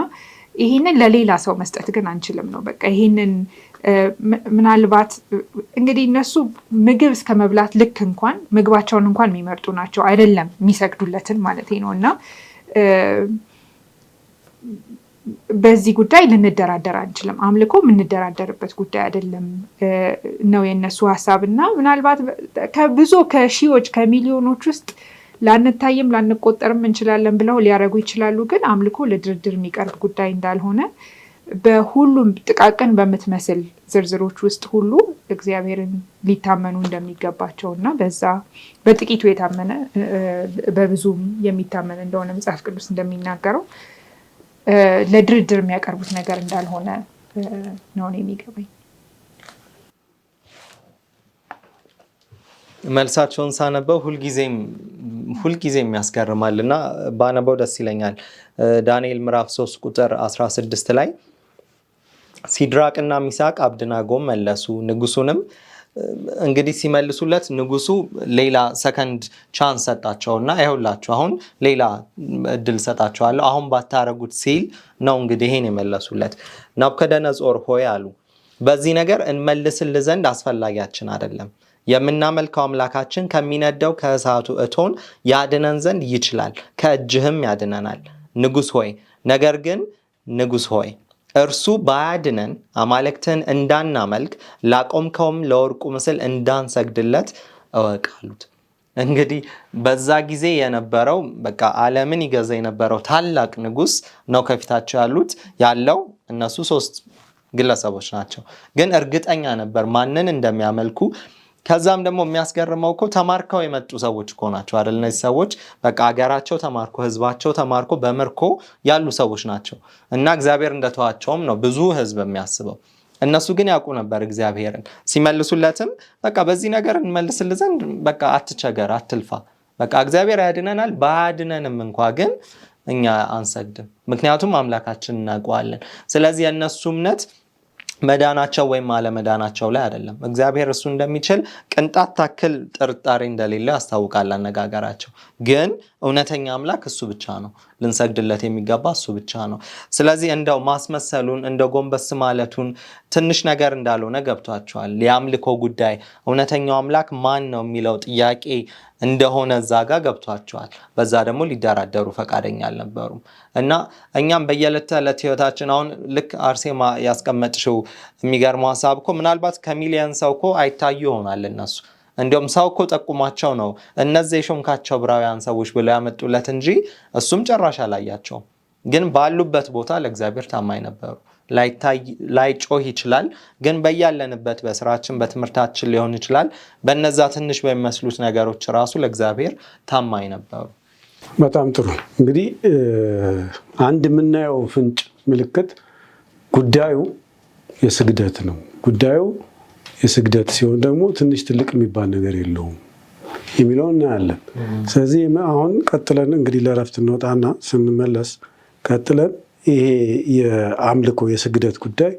ይሄንን ለሌላ ሰው መስጠት ግን አንችልም ነው። በቃ ይሄንን ምናልባት እንግዲህ እነሱ ምግብ እስከ መብላት ልክ እንኳን ምግባቸውን እንኳን የሚመርጡ ናቸው አይደለም የሚሰግዱለትን ማለት ነው። እና በዚህ ጉዳይ ልንደራደር አንችልም። አምልኮ የምንደራደርበት ጉዳይ አይደለም ነው የእነሱ ሀሳብ። እና ምናልባት ከብዙ ከሺዎች ከሚሊዮኖች ውስጥ ላንታይም ላንቆጠርም እንችላለን ብለው ሊያደርጉ ይችላሉ። ግን አምልኮ ለድርድር የሚቀርብ ጉዳይ እንዳልሆነ በሁሉም ጥቃቅን በምትመስል ዝርዝሮች ውስጥ ሁሉ እግዚአብሔርን ሊታመኑ እንደሚገባቸው እና በዛ በጥቂቱ የታመነ በብዙም የሚታመን እንደሆነ መጽሐፍ ቅዱስ እንደሚናገረው ለድርድር የሚያቀርቡት ነገር እንዳልሆነ ነው የሚገባኝ። መልሳቸውን ሳነበው ሁልጊዜም ያስገርማል እና ባነበው ደስ ይለኛል። ዳንኤል ምዕራፍ 3 ቁጥር 16 ላይ ሲድራቅና ሚሳቅ አብድናጎም መለሱ፣ ንጉሱንም እንግዲህ ሲመልሱለት ንጉሱ ሌላ second chance ሰጣቸውና ይኸውላችሁ አሁን ሌላ እድል ሰጣቸዋለሁ፣ አሁን ባታረጉት ሲል ነው እንግዲህ ይሄን የመለሱለት። ናቡከደነጾር ሆይ አሉ፣ በዚህ ነገር እንመልስልህ ዘንድ አስፈላጊያችን አይደለም። የምናመልከው አምላካችን ከሚነደው ከእሳቱ እቶን ያድነን ዘንድ ይችላል፣ ከእጅህም ያድነናል። ንጉስ ሆይ ነገር ግን ንጉስ ሆይ እርሱ ባያድነን አማልክትህን እንዳናመልክ ላቆምከውም ለወርቁ ምስል እንዳንሰግድለት እወቅ አሉት። እንግዲህ በዛ ጊዜ የነበረው በቃ ዓለምን ይገዛ የነበረው ታላቅ ንጉስ ነው ከፊታቸው ያሉት ያለው እነሱ 3 ግለሰቦች ናቸው። ግን እርግጠኛ ነበር ማንን እንደሚያመልኩ። ከዛም ደግሞ የሚያስገርመው እኮ ተማርከው የመጡ ሰዎች እኮ ናቸው አይደል? እነዚህ ሰዎች በቃ አገራቸው ተማርኮ ህዝባቸው ተማርኮ በምርኮ ያሉ ሰዎች ናቸው እና እግዚአብሔር እንደተዋቸውም ነው ብዙ ህዝብ የሚያስበው። እነሱ ግን ያውቁ ነበር እግዚአብሔርን። ሲመልሱለትም በቃ በዚህ ነገር እንመልስልህ ዘንድ በቃ አትቸገር፣ አትልፋ፣ በቃ እግዚአብሔር ያድነናል፣ ባያድነንም እንኳ ግን እኛ አንሰግድም፣ ምክንያቱም አምላካችን እናውቀዋለን። ስለዚህ የእነሱ እምነት መዳናቸው ወይም አለመዳናቸው ላይ አይደለም። እግዚአብሔር እሱ እንደሚችል ቅንጣት ታክል ጥርጣሬ እንደሌለ ያስታውቃል አነጋገራቸው። ግን እውነተኛ አምላክ እሱ ብቻ ነው፣ ልንሰግድለት የሚገባ እሱ ብቻ ነው። ስለዚህ እንደው ማስመሰሉን እንደው ጎንበስ ማለቱን ትንሽ ነገር እንዳልሆነ ገብቷቸዋል። የአምልኮ ጉዳይ እውነተኛው አምላክ ማን ነው የሚለው ጥያቄ እንደሆነ እዛ ጋር ገብቷቸዋል። በዛ ደግሞ ሊደራደሩ ፈቃደኛ አልነበሩም። እና እኛም በየዕለት ተዕለት ህይወታችን አሁን ልክ አርሴማ ያስቀመጥሽው የሚገርመው ሀሳብ እኮ ምናልባት ከሚሊየን ሰው እኮ አይታዩ ይሆናል እነሱ እንዲያውም ሰው እኮ ጠቁማቸው ነው እነዚህ የሾምካቸው ዕብራውያን ሰዎች ብለው ያመጡለት እንጂ እሱም ጭራሽ አላያቸውም። ግን ባሉበት ቦታ ለእግዚአብሔር ታማኝ ነበሩ። ላይጮህ ይችላል፣ ግን በያለንበት በስራችን በትምህርታችን ሊሆን ይችላል። በነዛ ትንሽ በሚመስሉት ነገሮች ራሱ ለእግዚአብሔር ታማኝ ነበሩ። በጣም ጥሩ። እንግዲህ አንድ የምናየው ፍንጭ ምልክት ጉዳዩ የስግደት ነው። ጉዳዩ የስግደት ሲሆን ደግሞ ትንሽ ትልቅ የሚባል ነገር የለውም የሚለውን እናያለን። ስለዚህ አሁን ቀጥለን እንግዲህ ለእረፍት እንወጣና ስንመለስ ቀጥለን ይሄ የአምልኮ የስግደት ጉዳይ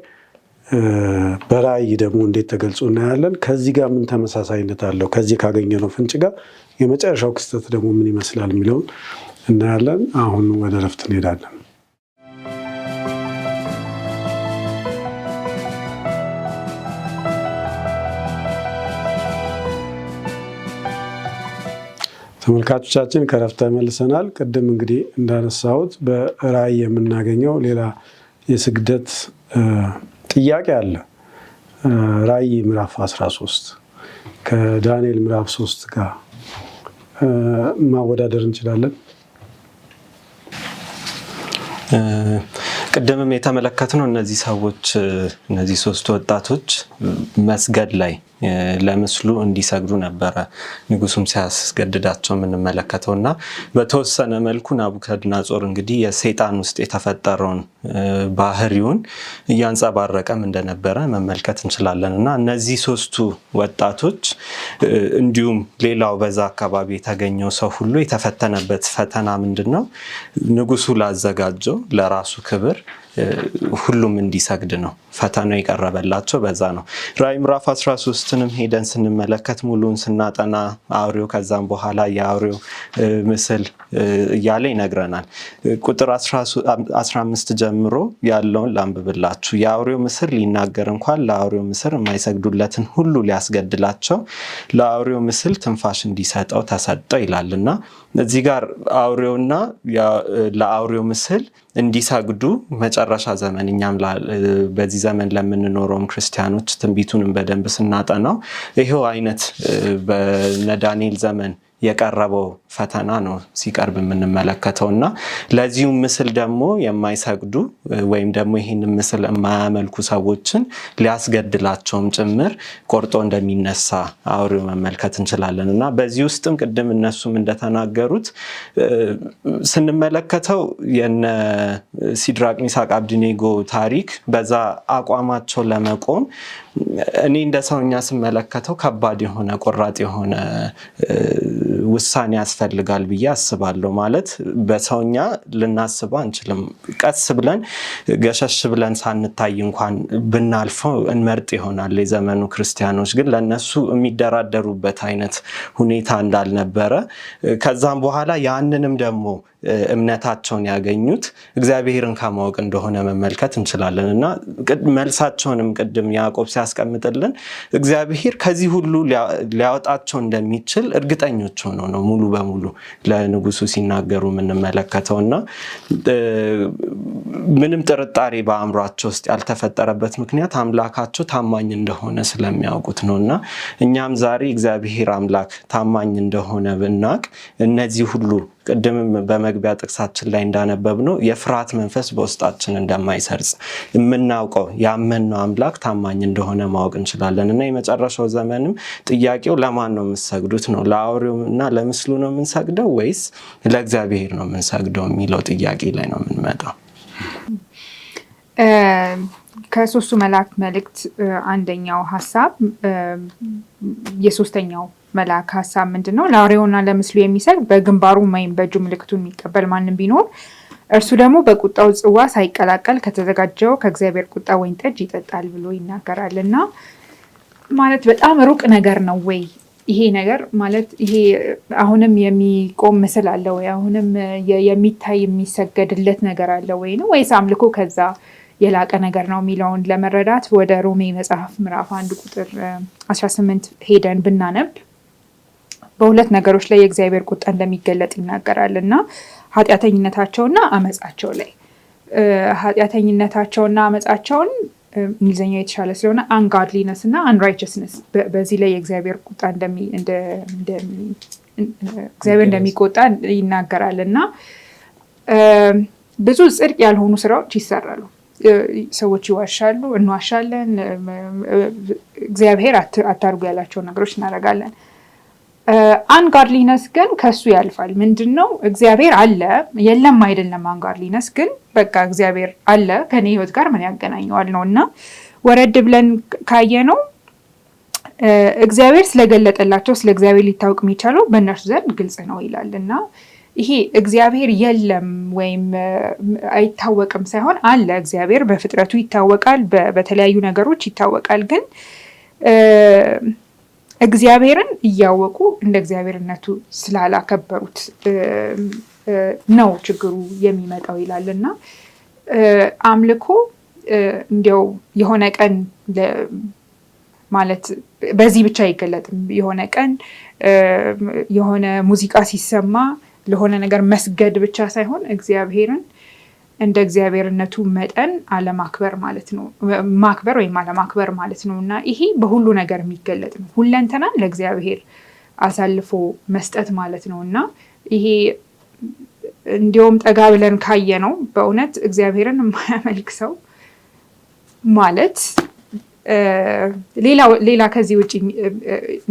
በራእይ ደግሞ እንዴት ተገልጾ እናያለን። ከዚህ ጋር ምን ተመሳሳይነት አለው፣ ከዚህ ካገኘነው ፍንጭ ጋር የመጨረሻው ክስተት ደግሞ ምን ይመስላል የሚለውን እናያለን። አሁን ወደ እረፍት እንሄዳለን። ተመልካቾቻችን ከእረፍት ተመልሰናል። ቅድም እንግዲህ እንዳነሳሁት በራእይ የምናገኘው ሌላ የስግደት ጥያቄ አለ። ራእይ ምዕራፍ 13 ከዳንኤል ምዕራፍ 3 ጋር ማወዳደር እንችላለን። ቅድምም የተመለከትነው እነዚህ ሰዎች እነዚህ 3 ወጣቶች መስገድ ላይ ለምስሉ እንዲሰግዱ ነበረ ንጉሱም ሲያስገድዳቸው የምንመለከተውና በተወሰነ መልኩ ናቡከደነጾር እንግዲህ የሰይጣን ውስጥ የተፈጠረውን ባህሪውን እያንጸባረቀም እንደነበረ መመልከት እንችላለን። እና እነዚህ 3 ወጣቶች እንዲሁም ሌላው በዛ አካባቢ የተገኘው ሰው ሁሉ የተፈተነበት ፈተና ምንድነው? ንጉሱ ላዘጋጀው ለራሱ ክብር ሁሉም እንዲሰግድ ነው ፈተናው የቀረበላቸው። በዛ ነው ራእይ ምዕራፍ 13ንም ሄደን ስንመለከት ሙሉን ስናጠና አውሬው ከዛም በኋላ የአውሬው ምስል እያለ ይነግረናል። ቁጥር 15 ጀምሮ ያለውን ላንብብላችሁ። የአውሬው ምስል ሊናገር እንኳን ለአውሬው ምስል የማይሰግዱለትን ሁሉ ሊያስገድላቸው ለአውሬው ምስል ትንፋሽ እንዲሰጠው ተሰጠው ይላልና እዚህ ጋር አውሬውና ለአውሬው ምስል እንዲሰግዱ መጨረሻ ዘመን እኛም በዚህ ዘመን ለምንኖረውም ክርስቲያኖች ትንቢቱንም በደንብ ስናጠናው ይሄው አይነት በነዳንኤል ዘመን የቀረበው ፈተና ነው ሲቀርብ የምንመለከተውና ለዚሁ ምስል ደግሞ የማይሰግዱ ወይም ደግሞ ይሄንን ምስል የማያመልኩ ሰዎችን ሊያስገድላቸውም ጭምር ቆርጦ እንደሚነሳ አውሬው መመልከት እንችላለን። እና በዚህ ውስጥም ቅድም እነሱም እንደተናገሩት ስንመለከተው የነ ሲድራቅ ሚሳቅ አብድኔጎ ታሪክ በዛ አቋማቸው ለመቆም እኔ እንደ ሰውኛ ስመለከተው ከባድ የሆነ ቆራጥ የሆነ ውሳኔ ያስፈልጋል ያስፈልጋል ብዬ አስባለሁ። ማለት በሰውኛ ልናስበው አንችልም። ቀስ ብለን ገሸሽ ብለን ሳንታይ እንኳን ብናልፈው እንመርጥ ይሆናል። የዘመኑ ክርስቲያኖች ግን ለነሱ የሚደራደሩበት አይነት ሁኔታ እንዳልነበረ፣ ከዛም በኋላ ያንንም ደግሞ እምነታቸውን ያገኙት እግዚአብሔርን ከማወቅ እንደሆነ መመልከት እንችላለን። እና መልሳቸውንም ቅድም ያዕቆብ ሲያስቀምጥልን እግዚአብሔር ከዚህ ሁሉ ሊያወጣቸው እንደሚችል እርግጠኞች ሆነው ነው ሙሉ በሙሉ ለንጉሱ ሲናገሩ የምንመለከተው። እና ምንም ጥርጣሬ በአእምሯቸው ውስጥ ያልተፈጠረበት ምክንያት አምላካቸው ታማኝ እንደሆነ ስለሚያውቁት ነው። እና እኛም ዛሬ እግዚአብሔር አምላክ ታማኝ እንደሆነ ብናቅ እነዚህ ሁሉ ቅድምም በመግቢያ ጥቅሳችን ላይ እንዳነበብነው የፍርሃት መንፈስ በውስጣችን እንደማይሰርጽ፣ የምናውቀው ያመንነው አምላክ ታማኝ እንደሆነ ማወቅ እንችላለን። እና የመጨረሻው ዘመንም ጥያቄው ለማን ነው የምትሰግዱት ነው። ለአውሬው እና ለምስሉ ነው የምንሰግደው ወይስ ለእግዚአብሔር ነው የምንሰግደው የሚለው ጥያቄ ላይ ነው የምንመጣው። ከሶስቱ መልአክ መልእክት አንደኛው ሀሳብ፣ የሶስተኛው መልአክ ሀሳብ ምንድን ነው? ለአውሬውና ለምስሉ የሚሰግድ፣ በግንባሩ ወይም በእጁ ምልክቱን የሚቀበል ማንም ቢኖር እርሱ ደግሞ በቁጣው ጽዋ ሳይቀላቀል ከተዘጋጀው ከእግዚአብሔር ቁጣ ወይን ጠጅ ይጠጣል ብሎ ይናገራል። እና ማለት በጣም ሩቅ ነገር ነው ወይ ይሄ ነገር? ማለት ይሄ አሁንም የሚቆም ምስል አለ ወይ? አሁንም የሚታይ የሚሰገድለት ነገር አለ ወይ ነው ወይስ አምልኮ ከዛ የላቀ ነገር ነው የሚለውን ለመረዳት ወደ ሮሜ መጽሐፍ ምዕራፍ 1 ቁጥር 18 ሄደን ብናነብ በሁለት ነገሮች ላይ የእግዚአብሔር ቁጣ እንደሚገለጥ ይናገራል። እና ኃጢአተኝነታቸውና አመፃቸው ላይ፣ ኃጢአተኝነታቸውና አመፃቸውን፣ እንግሊዝኛው የተሻለ ስለሆነ ungodliness እና unrighteousness፣ በዚህ ላይ የእግዚአብሔር ቁጣ እግዚአብሔር እንደሚቆጣ ይናገራል። እና ብዙ ጽድቅ ያልሆኑ ስራዎች ይሰራሉ። ሰዎች ይዋሻሉ፣ እንዋሻለን፣ እግዚአብሔር አታርጉ ያላቸውን ነገሮች እናደርጋለን። Ungodliness ግን ከሱ ያልፋል። ምንድን ነው? እግዚአብሔር አለ የለም አይደለም። Ungodliness ግን በቃ እግዚአብሔር አለ፣ ከኔ ህይወት ጋር ምን ያገናኘዋል ነው። እና ወረድ ብለን ካየነው እግዚአብሔር ስለገለጠላቸው ስለ እግዚአብሔር ሊታወቅ የሚቻለው በእነርሱ ዘንድ ግልጽ ነው ይላል። እና ይሄ እግዚአብሔር የለም ወይም አይታወቅም ሳይሆን አለ፣ እግዚአብሔር በፍጥረቱ ይታወቃል፣ በተለያዩ ነገሮች ይታወቃል። ግን እግዚአብሔርን እያወቁ እንደ እግዚአብሔርነቱ ስላላከበሩት ነው ችግሩ የሚመጣው ይላል። እና አምልኮ እንዲያው የሆነ ቀን ማለት በዚህ ብቻ አይገለጥም። የሆነ ቀን የሆነ ሙዚቃ ሲሰማ ለሆነ ነገር መስገድ ብቻ ሳይሆን እግዚአብሔርን እንደ እግዚአብሔርነቱ መጠን አለማክበር ማለት ነው። ማክበር ወይም አለማክበር ማለት ነው። እና ይሄ በሁሉ ነገር የሚገለጥ ነው። ሁለንተናን ለእግዚአብሔር አሳልፎ መስጠት ማለት ነው። እና ይሄ እንዲሁም ጠጋ ብለን ካየነው በእውነት እግዚአብሔርን የማያመልክ ሰው ማለት ሌላ ከዚህ ውጭ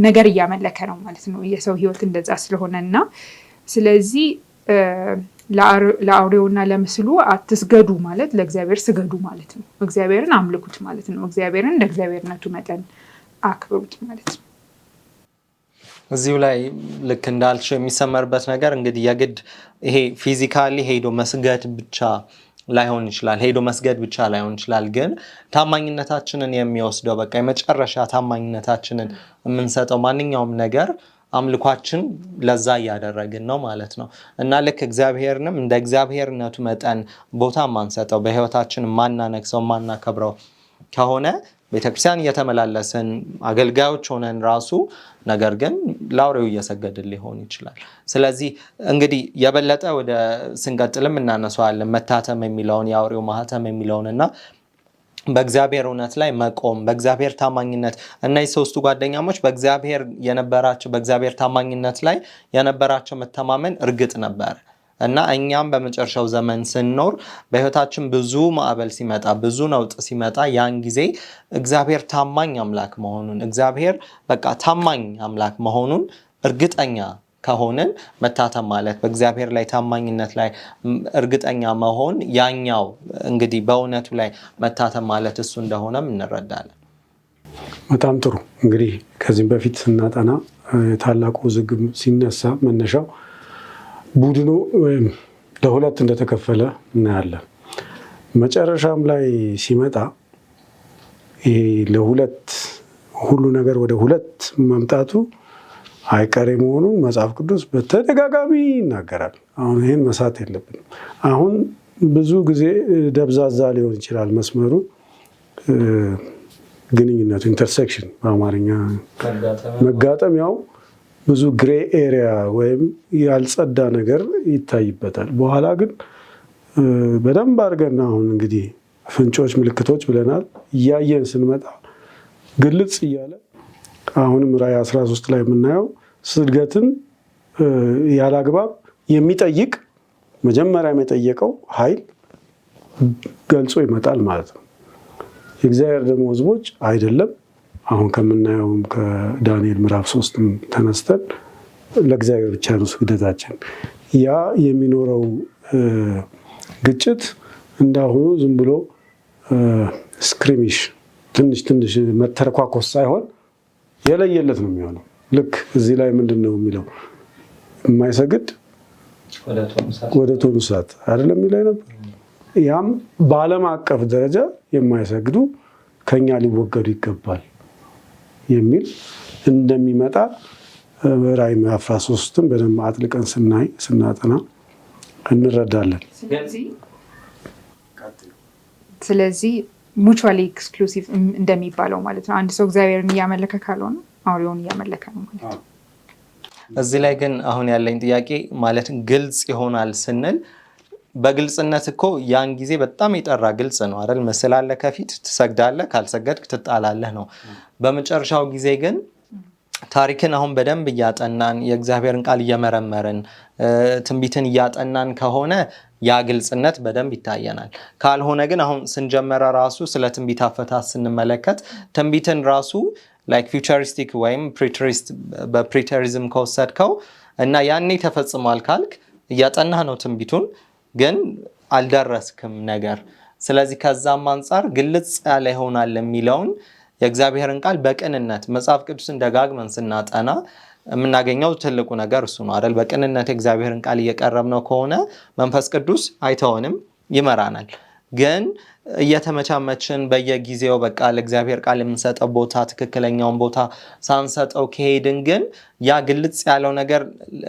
ነገር እያመለከ ነው ማለት ነው። የሰው ህይወት እንደዛ ስለሆነ። እና ስለዚህ ለአውሬውና ለምስሉ አትስገዱ ማለት ለእግዚአብሔር ስገዱ ማለት ነው። እግዚአብሔርን አምልኩት ማለት ነው። እግዚአብሔርን እንደ እግዚአብሔርነቱ መጠን አክብሩት ማለት ነው። እዚሁ ላይ ልክ እንዳልሽው የሚሰመርበት ነገር እንግዲህ የግድ ይሄ physically ሄዶ መስገድ ብቻ ላይሆን ይችላል። ሄዶ መስገድ ብቻ ላይሆን ይችላል። ግን ታማኝነታችንን የሚወስደው፣ በቃ የመጨረሻ ታማኝነታችንን የምንሰጠው ማንኛውም ነገር አምልኳችን ለዛ እያደረግን ነው ማለት ነው። እና ልክ እግዚአብሔርንም እንደ እግዚአብሔርነቱ መጠን ቦታ ማንሰጠው፣ በህይወታችን ማናነግሰው፣ ማናከብረው ከሆነ ቤተክርስቲያን እየተመላለስን አገልጋዮች ሆነን ራሱ ነገር ግን ለአውሬው እየሰገድን ሊሆን ይችላል። ስለዚህ እንግዲህ የበለጠ ወደ ስንቀጥልም እናነሳዋለን መታተም የሚለውን፣ የአውሬው ማህተም የሚለውን እና በእግዚአብሔር እውነት ላይ መቆም፣ በእግዚአብሔር ታማኝነት። እነዚህ ሶስቱ ጓደኛሞች በእግዚአብሔር የነበራቸው፣ በእግዚአብሔር ታማኝነት ላይ የነበራቸው መተማመን እርግጥ ነበር። እና እኛም በመጨረሻው ዘመን ስንኖር በህይወታችን ብዙ ማዕበል ሲመጣ፣ ብዙ ነውጥ ሲመጣ ያን ጊዜ እግዚአብሔር ታማኝ አምላክ መሆኑን፣ እግዚአብሔር በቃ ታማኝ አምላክ መሆኑን እርግጠኛ ከሆንን፣ መታተም ማለት በእግዚአብሔር ላይ ታማኝነት ላይ እርግጠኛ መሆን፣ ያኛው እንግዲህ በእውነቱ ላይ መታተም ማለት እሱ እንደሆነም እንረዳለን። በጣም ጥሩ። እንግዲህ ከዚህም በፊት ስናጠና ታላቁ ውዝግብ ሲነሳ መነሻው ቡድኑ ወይም ለሁለት እንደተከፈለ እናያለን። መጨረሻም ላይ ሲመጣ ይሄ ለሁለት ሁሉ ነገር ወደ ሁለት መምጣቱ አይቀሬ መሆኑ መጽሐፍ ቅዱስ በተደጋጋሚ ይናገራል። አሁን ይህን መሳት የለብንም። አሁን ብዙ ጊዜ ደብዛዛ ሊሆን ይችላል መስመሩ፣ ግንኙነቱ intersection በአማርኛ መጋጠሚያው ብዙ gray area ወይም ያልጸዳ ነገር ይታይበታል። በኋላ ግን በደንብ አድርገን አሁን እንግዲህ ፍንጮች፣ ምልክቶች ብለናል እያየን ስንመጣ ግልጽ እያለ አሁንም ራዕይ 13 ላይ የምናየው ስግደትን ያለ አግባብ የሚጠይቅ መጀመሪያም የጠየቀው ኃይል ገልጾ ይመጣል ማለት ነው። የእግዚአብሔር ደግሞ ሕዝቦች አይደለም አሁን ከምናየውም ከዳንኤል ምዕራፍ 3 ተነስተን ለእግዚአብሔር ብቻ ነው ስግደታችን። ያ የሚኖረው ግጭት እንዳሁኑ ዝም ብሎ skirmish ትንሽ ትንሽ መተረኳኮስ ሳይሆን የለየለት ነው የሚሆነው። ልክ እዚህ ላይ ምንድን ነው የሚለው? የማይሰግድ ወደ እቶኑ እሳት አይደለም የሚለው ነበር። ያም በዓለም አቀፍ ደረጃ የማይሰግዱ ከኛ ሊወገዱ ይገባል የሚል እንደሚመጣ ራዕይ ምዕራፍ 13ን በደንብ አጥልቀን ስናይ ስናጠና እንረዳለን። ስለዚህ mutually exclusive እንደሚባለው ማለት ነው። አንድ ሰው እግዚአብሔርን እያመለከ ካልሆነ አውሬውን እያመለከ ነው ማለት ነው። እዚህ ላይ ግን አሁን ያለኝ ጥያቄ ማለት ግልጽ ይሆናል ስንል በግልጽነት እኮ ያን ጊዜ በጣም የጠራ ግልጽ ነው አይደል? ምስል አለ ከፊት ትሰግዳለህ፣ ካልሰገድክ ትጣላለህ ነው። በመጨረሻው ጊዜ ግን ታሪክን አሁን በደንብ እያጠናን የእግዚአብሔርን ቃል እየመረመርን ትንቢትን እያጠናን ከሆነ ያ ግልጽነት በደንብ ይታየናል። ካልሆነ ግን አሁን ስንጀመረ ራሱ ስለ ትንቢት አፈታት ስንመለከት ትንቢትን ራሱ like futuristic ወይም preterist በ preterism ከወሰድከው እና ያኔ ተፈጽሟል ካልክ እያጠናህ ነው ትንቢቱን ግን አልደረስክም ነገር። ስለዚህ ከዛም አንጻር ግልጽ ያለ ይሆናል የሚለውን የእግዚአብሔርን ቃል በቅንነት መጽሐፍ ቅዱስን ደጋግመን ስናጠና የምናገኘው ትልቁ ነገር እሱ ነው አይደል? በቅንነት የእግዚአብሔርን ቃል እየቀረብነው ከሆነ መንፈስ ቅዱስ አይተወንም፣ ይመራናል። ግን እየተመቻመችን በየጊዜው በቃ ለእግዚአብሔር ቃል የምንሰጠው ቦታ ትክክለኛውን ቦታ ሳንሰጠው ከሄድን ግን ያ ግልጽ ያለው ነገር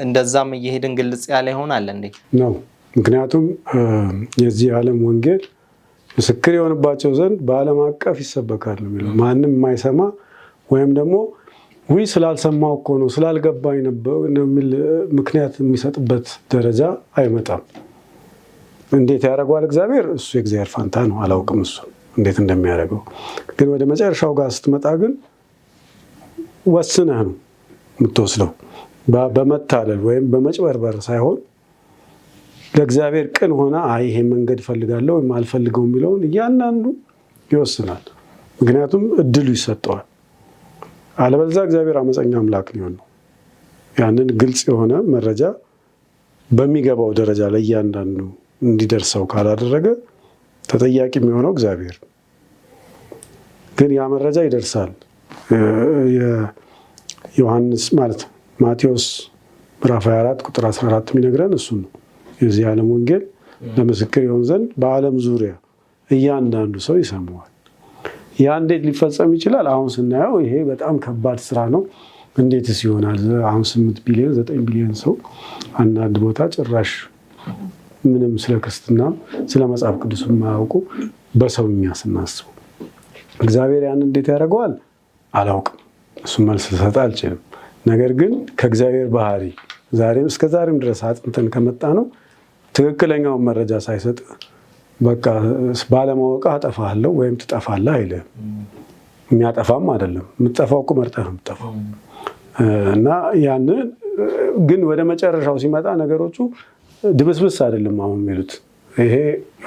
እንደዛም እየሄድን ግልጽ ያለ ይሆናል እንዴ? ነው። ምክንያቱም የዚህ ዓለም ወንጌል ምስክር የሆንባቸው ዘንድ በዓለም አቀፍ ይሰበካል ነው የሚለው። ማንም የማይሰማ ወይም ደግሞ ውይ ስላልሰማው እኮ ነው ስላልገባኝ ነው የሚል ምክንያት የሚሰጥበት ደረጃ አይመጣም። እንዴት ያደርገዋል እግዚአብሔር? እሱ የእግዚአብሔር ፋንታ ነው፣ አላውቅም እሱ እንዴት እንደሚያደርገው። ግን ወደ መጨረሻው ጋር ስትመጣ ግን ወስነህ ነው የምትወስደው፣ በመታለል ወይም በመጭበርበር ሳይሆን ለእግዚአብሔር ቅን ሆነ አይ ይሄ መንገድ እፈልጋለሁ ወይም አልፈልገው የሚለውን እያንዳንዱ ይወስናል። ምክንያቱም እድሉ ይሰጠዋል። አለበለዚያ እግዚአብሔር አመፀኛ አምላክ ሊሆን ነው። ያንን ግልጽ የሆነ መረጃ በሚገባው ደረጃ ለእያንዳንዱ እንዲደርሰው ካላደረገ ተጠያቂ የሚሆነው እግዚአብሔር። ግን ያ መረጃ ይደርሳል። ዮሐንስ ማለት ማቴዎስ ምዕራፍ 24 ቁጥር 14 የሚነግረን እሱ ነው። የዚህ ዓለም ወንጌል ለምስክር ይሆን ዘንድ በዓለም ዙሪያ እያንዳንዱ ሰው ይሰማዋል። ያ እንዴት ሊፈጸም ይችላል? አሁን ስናየው ይሄ በጣም ከባድ ስራ ነው። እንዴትስ ይሆናል? አሁን 8 ቢሊዮን 9 ቢሊዮን ሰው አንዳንድ ቦታ ጭራሽ ምንም ስለ ክርስትና ስለ መጽሐፍ ቅዱስ የማያውቁ በሰውኛ ስናስቡ እግዚአብሔር ያን እንዴት ያደርገዋል አላውቅም። እሱ መልስ ልሰጥ አልችልም። ነገር ግን ከእግዚአብሔር ባህሪ ዛሬም እስከ ዛሬም ድረስ አጥንተን ከመጣ ነው ትክክለኛውን መረጃ ሳይሰጥ በቃ ባለማወቅ አጠፋለሁ ወይም ትጠፋለህ አይልህም። የሚያጠፋም አይደለም። የምትጠፋው እኮ መርጠህ ነው የምትጠፋው። እና ያንን ግን ወደ መጨረሻው ሲመጣ ነገሮቹ ድብስብስ አይደለም አሁን የሚሉት። ይሄ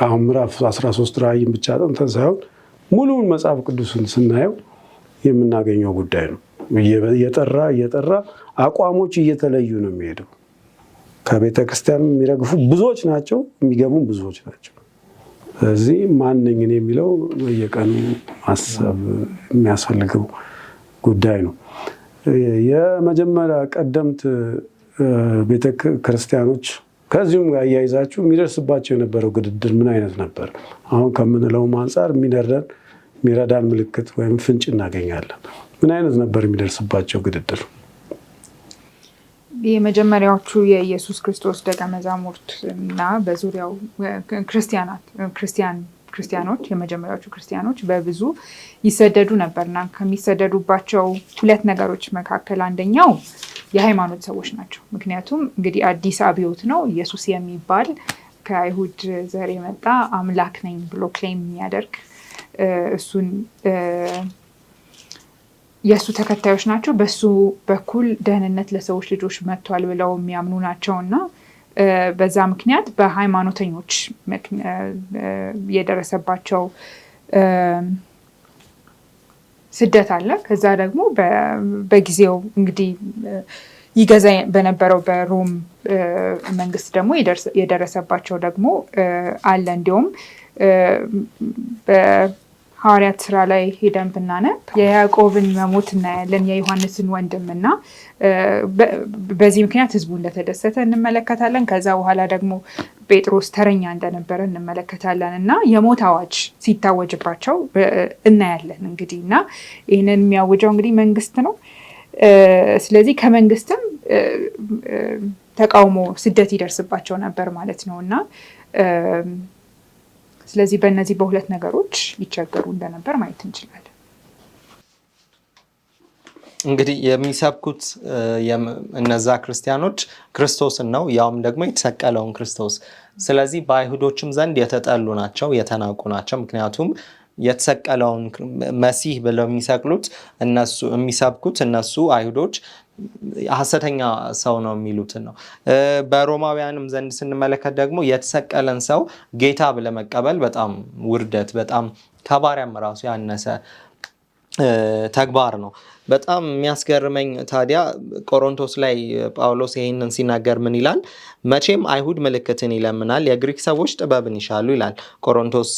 አሁን ምዕራፍ 13 ራእይን ብቻ አጥንተን ሳይሆን ሙሉውን መጽሐፍ ቅዱስን ስናየው የምናገኘው ጉዳይ ነው። እየጠራ እየጠራ አቋሞች እየተለዩ ነው የሚሄደው። ከቤተ ክርስቲያን የሚረግፉ ብዙዎች ናቸው፣ የሚገቡም ብዙዎች ናቸው። ስለዚህ ማን ነኝ እኔ የሚለው በየቀኑ ማሰብ የሚያስፈልገው ጉዳይ ነው። የመጀመሪያ ቀደምት ቤተ ክርስቲያኖች ከዚሁም ጋር አያይዛችሁ የሚደርስባቸው የነበረው ግድድር ምን አይነት ነበር? አሁን ከምንለውም አንጻር የሚረዳን ምልክት ወይም ፍንጭ እናገኛለን። ምን አይነት ነበር የሚደርስባቸው ግድድር? የመጀመሪያዎቹ የኢየሱስ ክርስቶስ ደቀ መዛሙርት እና በዙሪያው ክርስቲያኖች የመጀመሪያዎቹ ክርስቲያኖች በብዙ ይሰደዱ ነበርና ከሚሰደዱባቸው ሁለት ነገሮች መካከል አንደኛው የሃይማኖት ሰዎች ናቸው። ምክንያቱም እንግዲህ አዲስ አብዮት ነው። ኢየሱስ የሚባል ከአይሁድ ዘር የመጣ አምላክ ነኝ ብሎ ክሌም የሚያደርግ እሱን የእሱ ተከታዮች ናቸው። በሱ በኩል ደህንነት ለሰዎች ልጆች መጥቷል ብለው የሚያምኑ ናቸው እና በዛ ምክንያት በሃይማኖተኞች የደረሰባቸው ስደት አለ። ከዛ ደግሞ በጊዜው እንግዲህ ይገዛ በነበረው በሮም መንግስት ደግሞ የደረሰባቸው ደግሞ አለ። እንዲሁም በሐዋርያት ስራ ላይ ሄደን ብናነብ የያዕቆብን መሞት እናያለን፣ የዮሐንስን ወንድም እና በዚህ ምክንያት ህዝቡ እንደተደሰተ እንመለከታለን። ከዛ በኋላ ደግሞ ጴጥሮስ ተረኛ እንደነበረ እንመለከታለን እና የሞት አዋጅ ሲታወጅባቸው እናያለን። እንግዲህ እና ይህንን የሚያውጀው እንግዲህ መንግስት ነው። ስለዚህ ከመንግስትም ተቃውሞ፣ ስደት ይደርስባቸው ነበር ማለት ነው እና ስለዚህ በእነዚህ በሁለት ነገሮች ይቸገሩ እንደነበር ማየት እንችላለን። እንግዲህ የሚሰብኩት እነዛ ክርስቲያኖች ክርስቶስን ነው፣ ያውም ደግሞ የተሰቀለውን ክርስቶስ። ስለዚህ በአይሁዶችም ዘንድ የተጠሉ ናቸው፣ የተናቁ ናቸው። ምክንያቱም የተሰቀለውን መሲህ ብለው የሚሰቅሉት እነሱ የሚሰብኩት እነሱ አይሁዶች ሐሰተኛ ሰው ነው የሚሉትን ነው። በሮማውያንም ዘንድ ስንመለከት ደግሞ የተሰቀለን ሰው ጌታ ብለህ መቀበል በጣም ውርደት፣ በጣም ከባሪያም ራሱ ያነሰ ተግባር ነው። በጣም የሚያስገርመኝ ታዲያ ቆሮንቶስ ላይ ጳውሎስ ይህንን ሲናገር ምን ይላል? መቼም አይሁድ ምልክትን ይለምናል፣ የግሪክ ሰዎች ጥበብን ይሻሉ ይላል። ቆሮንቶስ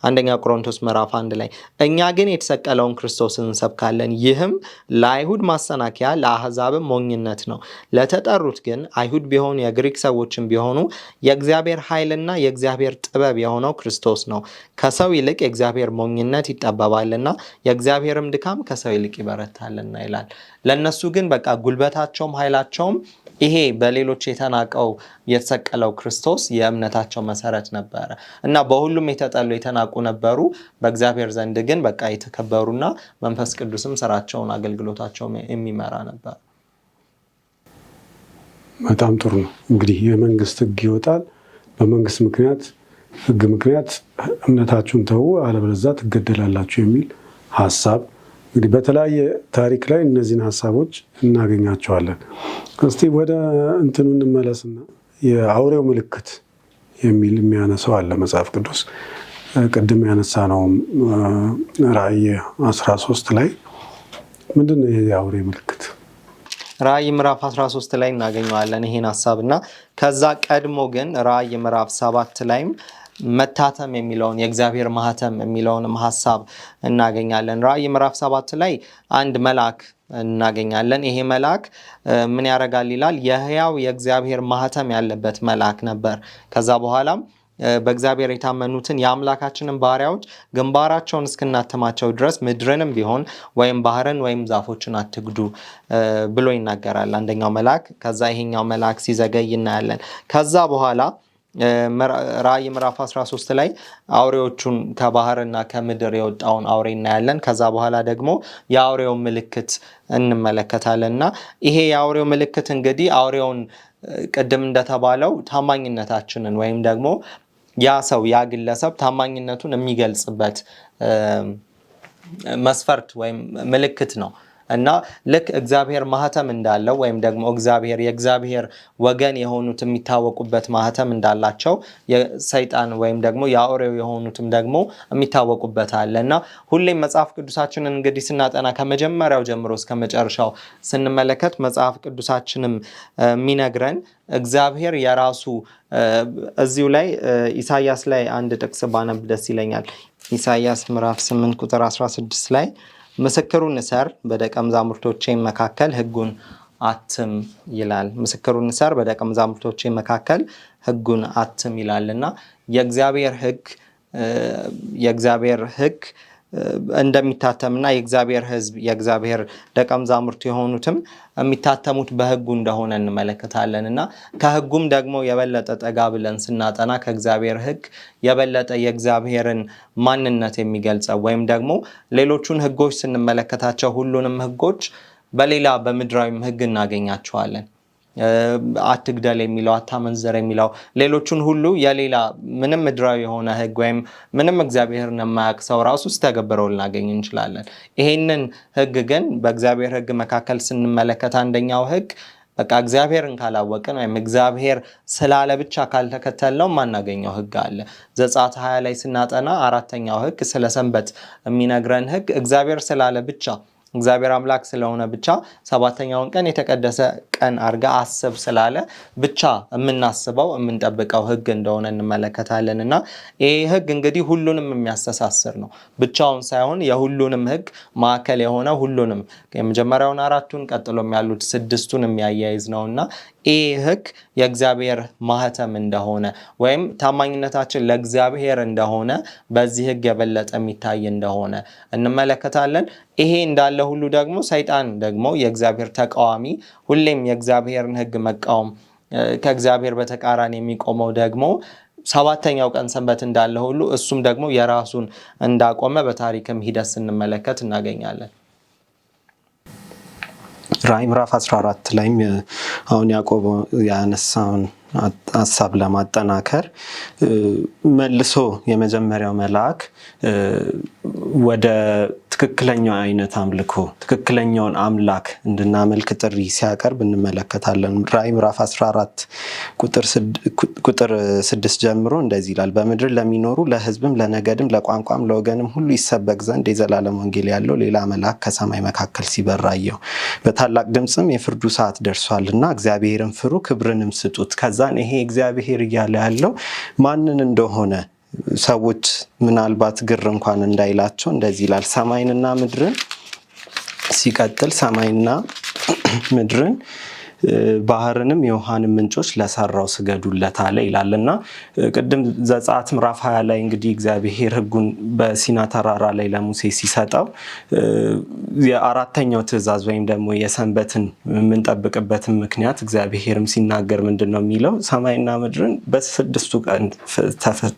አንደኛ ቆሮንቶስ ምዕራፍ 1 ላይ እኛ ግን የተሰቀለውን ክርስቶስን እንሰብካለን፣ ይህም ለአይሁድ ማሰናከያ ለአሕዛብም ሞኝነት ነው። ለተጠሩት ግን አይሁድ ቢሆኑ የግሪክ ሰዎችም ቢሆኑ የእግዚአብሔር ኃይልና የእግዚአብሔር ጥበብ የሆነው ክርስቶስ ነው። ከሰው ይልቅ የእግዚአብሔር ሞኝነት ይጠበባልና የእግዚአብሔርም ድካም ከሰው ይልቅ ይበረታልና ይላል። ለነሱ ግን በቃ ጉልበታቸውም ኃይላቸውም ይሄ በሌሎች የተናቀው የተሰቀለው ክርስቶስ የእምነታቸው መሰረት ነበረ እና በሁሉም የተጠሉ የተናቁ ነበሩ። በእግዚአብሔር ዘንድ ግን በቃ የተከበሩና መንፈስ ቅዱስም ስራቸውን አገልግሎታቸውን የሚመራ ነበር። በጣም ጥሩ ነው። እንግዲህ የመንግስት ህግ ይወጣል። በመንግስት ምክንያት ህግ ምክንያት እምነታችሁን ተዉ አለበለዚያ ትገደላላችሁ የሚል ሀሳብ እንግዲህ በተለያየ ታሪክ ላይ እነዚህን ሀሳቦች እናገኛቸዋለን። እስቲ ወደ እንትኑ እንመለስና የአውሬው ምልክት የሚል የሚያነሳው አለ መጽሐፍ ቅዱስ። ቅድም ያነሳ ነው ራእይ 13 ላይ ምንድን ነው ይሄ የአውሬ ምልክት? ራእይ ምዕራፍ 13 ላይ እናገኘዋለን ይሄን ሀሳብና ከዛ ቀድሞ ግን ራእይ ምዕራፍ 7 ላይም መታተም የሚለውን የእግዚአብሔር ማህተም የሚለውንም ሀሳብ እናገኛለን። ራእይ ምዕራፍ 7 ላይ አንድ መልአክ እናገኛለን። ይሄ መልአክ ምን ያደርጋል ይላል? የሕያው የእግዚአብሔር ማህተም ያለበት መልአክ ነበር። ከዛ በኋላም በእግዚአብሔር የታመኑትን የአምላካችንን ባሪያዎች ግንባራቸውን እስክናተማቸው ድረስ ምድርንም ቢሆን ወይም ባህርን ወይም ዛፎችን አትጉዱ ብሎ ይናገራል አንደኛው መልአክ። ከዛ ይሄኛው መልአክ ሲዘገይ እናያለን። ከዛ በኋላ ራእይ ምዕራፍ 13 ላይ አውሬዎቹን ከባህርና ከምድር የወጣውን አውሬ እናያለን። ከዛ በኋላ ደግሞ የአውሬውን ምልክት እንመለከታለን እና ይሄ የአውሬው ምልክት እንግዲህ አውሬውን ቅድም እንደተባለው ታማኝነታችንን ወይም ደግሞ ያ ሰው ያ ግለሰብ ታማኝነቱን የሚገልጽበት መስፈርት ወይም ምልክት ነው። እና ልክ እግዚአብሔር ማህተም እንዳለው ወይም ደግሞ እግዚአብሔር የእግዚአብሔር ወገን የሆኑት የሚታወቁበት ማህተም እንዳላቸው የሰይጣን ወይም ደግሞ የአውሬው የሆኑትም ደግሞ የሚታወቁበት አለ እና ሁሌም መጽሐፍ ቅዱሳችንን እንግዲህ ስናጠና ከመጀመሪያው ጀምሮ እስከ መጨረሻው ስንመለከት መጽሐፍ ቅዱሳችንም የሚነግረን እግዚአብሔር የራሱ እዚሁ ላይ ኢሳያስ ላይ አንድ ጥቅስ ባነብ ደስ ይለኛል። ኢሳያስ ምዕራፍ 8 ቁጥር 16 ላይ ምስክሩን እሰር፣ በደቀ መዛሙርቶቼ መካከል ሕጉን አትም ይላል። ምስክሩን ሰር በደቀ መዛሙርቶቼ መካከል ሕጉን አትም ይላልና የእግዚአብሔር ሕግ እንደሚታተምና የእግዚአብሔር ሕዝብ፣ የእግዚአብሔር ደቀ መዛሙርት የሆኑትም የሚታተሙት በሕጉ እንደሆነ እንመለከታለን። እና ከሕጉም ደግሞ የበለጠ ጠጋ ብለን ስናጠና ከእግዚአብሔር ሕግ የበለጠ የእግዚአብሔርን ማንነት የሚገልጸው ወይም ደግሞ ሌሎቹን ሕጎች ስንመለከታቸው ሁሉንም ሕጎች በሌላ በምድራዊም ሕግ እናገኛቸዋለን። አትግደል የሚለው፣ አታመንዝር የሚለው፣ ሌሎቹን ሁሉ የሌላ ምንም ምድራዊ የሆነ ሕግ ወይም ምንም እግዚአብሔርን የማያውቅ ሰው ራሱ ሲተገብረው ልናገኝ እንችላለን። ይሄንን ሕግ ግን በእግዚአብሔር ሕግ መካከል ስንመለከት አንደኛው ሕግ በቃ እግዚአብሔርን ካላወቅን ወይም እግዚአብሔር ስላለ ብቻ ካልተከተልነው የማናገኘው ሕግ አለ። ዘጸአት 20 ላይ ስናጠና አራተኛው ሕግ ስለ ሰንበት የሚነግረን ሕግ እግዚአብሔር ስላለ ብቻ፣ እግዚአብሔር አምላክ ስለሆነ ብቻ፣ ሰባተኛውን ቀን የተቀደሰ ቀን አድርገህ አስብ ስላለ ብቻ የምናስበው፣ የምንጠብቀው ሕግ እንደሆነ እንመለከታለን። እና ይህ ሕግ እንግዲህ ሁሉንም የሚያስተሳስር ነው። ብቻውን ሳይሆን የሁሉንም ሕግ ማዕከል የሆነ፣ ሁሉንም የመጀመሪያውን አራቱን ቀጥሎም ያሉት ስድስቱን የሚያያይዝ ነው። እና ይህ ሕግ የእግዚአብሔር ማህተም እንደሆነ ወይም ታማኝነታችን ለእግዚአብሔር እንደሆነ በዚህ ሕግ የበለጠ የሚታይ እንደሆነ እንመለከታለን። ይሄ እንዳለ ሁሉ ደግሞ ሰይጣን ደግሞ የእግዚአብሔር ተቃዋሚ፣ ሁሌም የእግዚአብሔርን ሕግ መቃወም፣ ከእግዚአብሔር በተቃራኒ የሚቆመው ደግሞ ሰባተኛው ቀን ሰንበት እንዳለ ሁሉ እሱም ደግሞ የራሱን እንዳቆመ በታሪክም ሂደት ስንመለከት እናገኛለን። ራዕይ ምዕራፍ 14 ላይም አሁን ያዕቆብ ያነሳውን ሀሳብ ለማጠናከር መልሶ የመጀመሪያው መልአክ ወደ ትክክለኛው አይነት አምልኮ፣ ትክክለኛውን አምላክ እንድናመልክ ጥሪ ሲያቀርብ እንመለከታለን። ራዕይ ምዕራፍ 14 ቁጥር 6 ጀምሮ እንደዚህ ይላል። በምድር ለሚኖሩ ለሕዝብም፣ ለነገድም፣ ለቋንቋም፣ ለወገንም ሁሉ ይሰበክ ዘንድ የዘላለም ወንጌል ያለው ሌላ መልአክ ከሰማይ መካከል ሲበር አየሁ። በታላቅ ድምፅም የፍርዱ ሰዓት ደርሷልና እግዚአብሔርን ፍሩ፣ ክብርንም ስጡት። ከዛን ይሄ እግዚአብሔር እያለ ያለው ማንን እንደሆነ ሰዎች ምናልባት ግር እንኳን እንዳይላቸው እንደዚህ ይላል። ሰማይንና ምድርን፣ ሲቀጥል ሰማይና ምድርን፣ ባህርንም የውሃንም ምንጮች ለሰራው ስገዱለት አለ ይላል። እና ቅድም ዘጸአት ምዕራፍ 20 ላይ እንግዲህ እግዚአብሔር ሕጉን በሲና ተራራ ላይ ለሙሴ ሲሰጠው የአራተኛው ትእዛዝ ወይም ደግሞ የሰንበትን የምንጠብቅበትን ምክንያት እግዚአብሔርም ሲናገር ምንድን ነው የሚለው? ሰማይና ምድርን በስድስቱ ቀን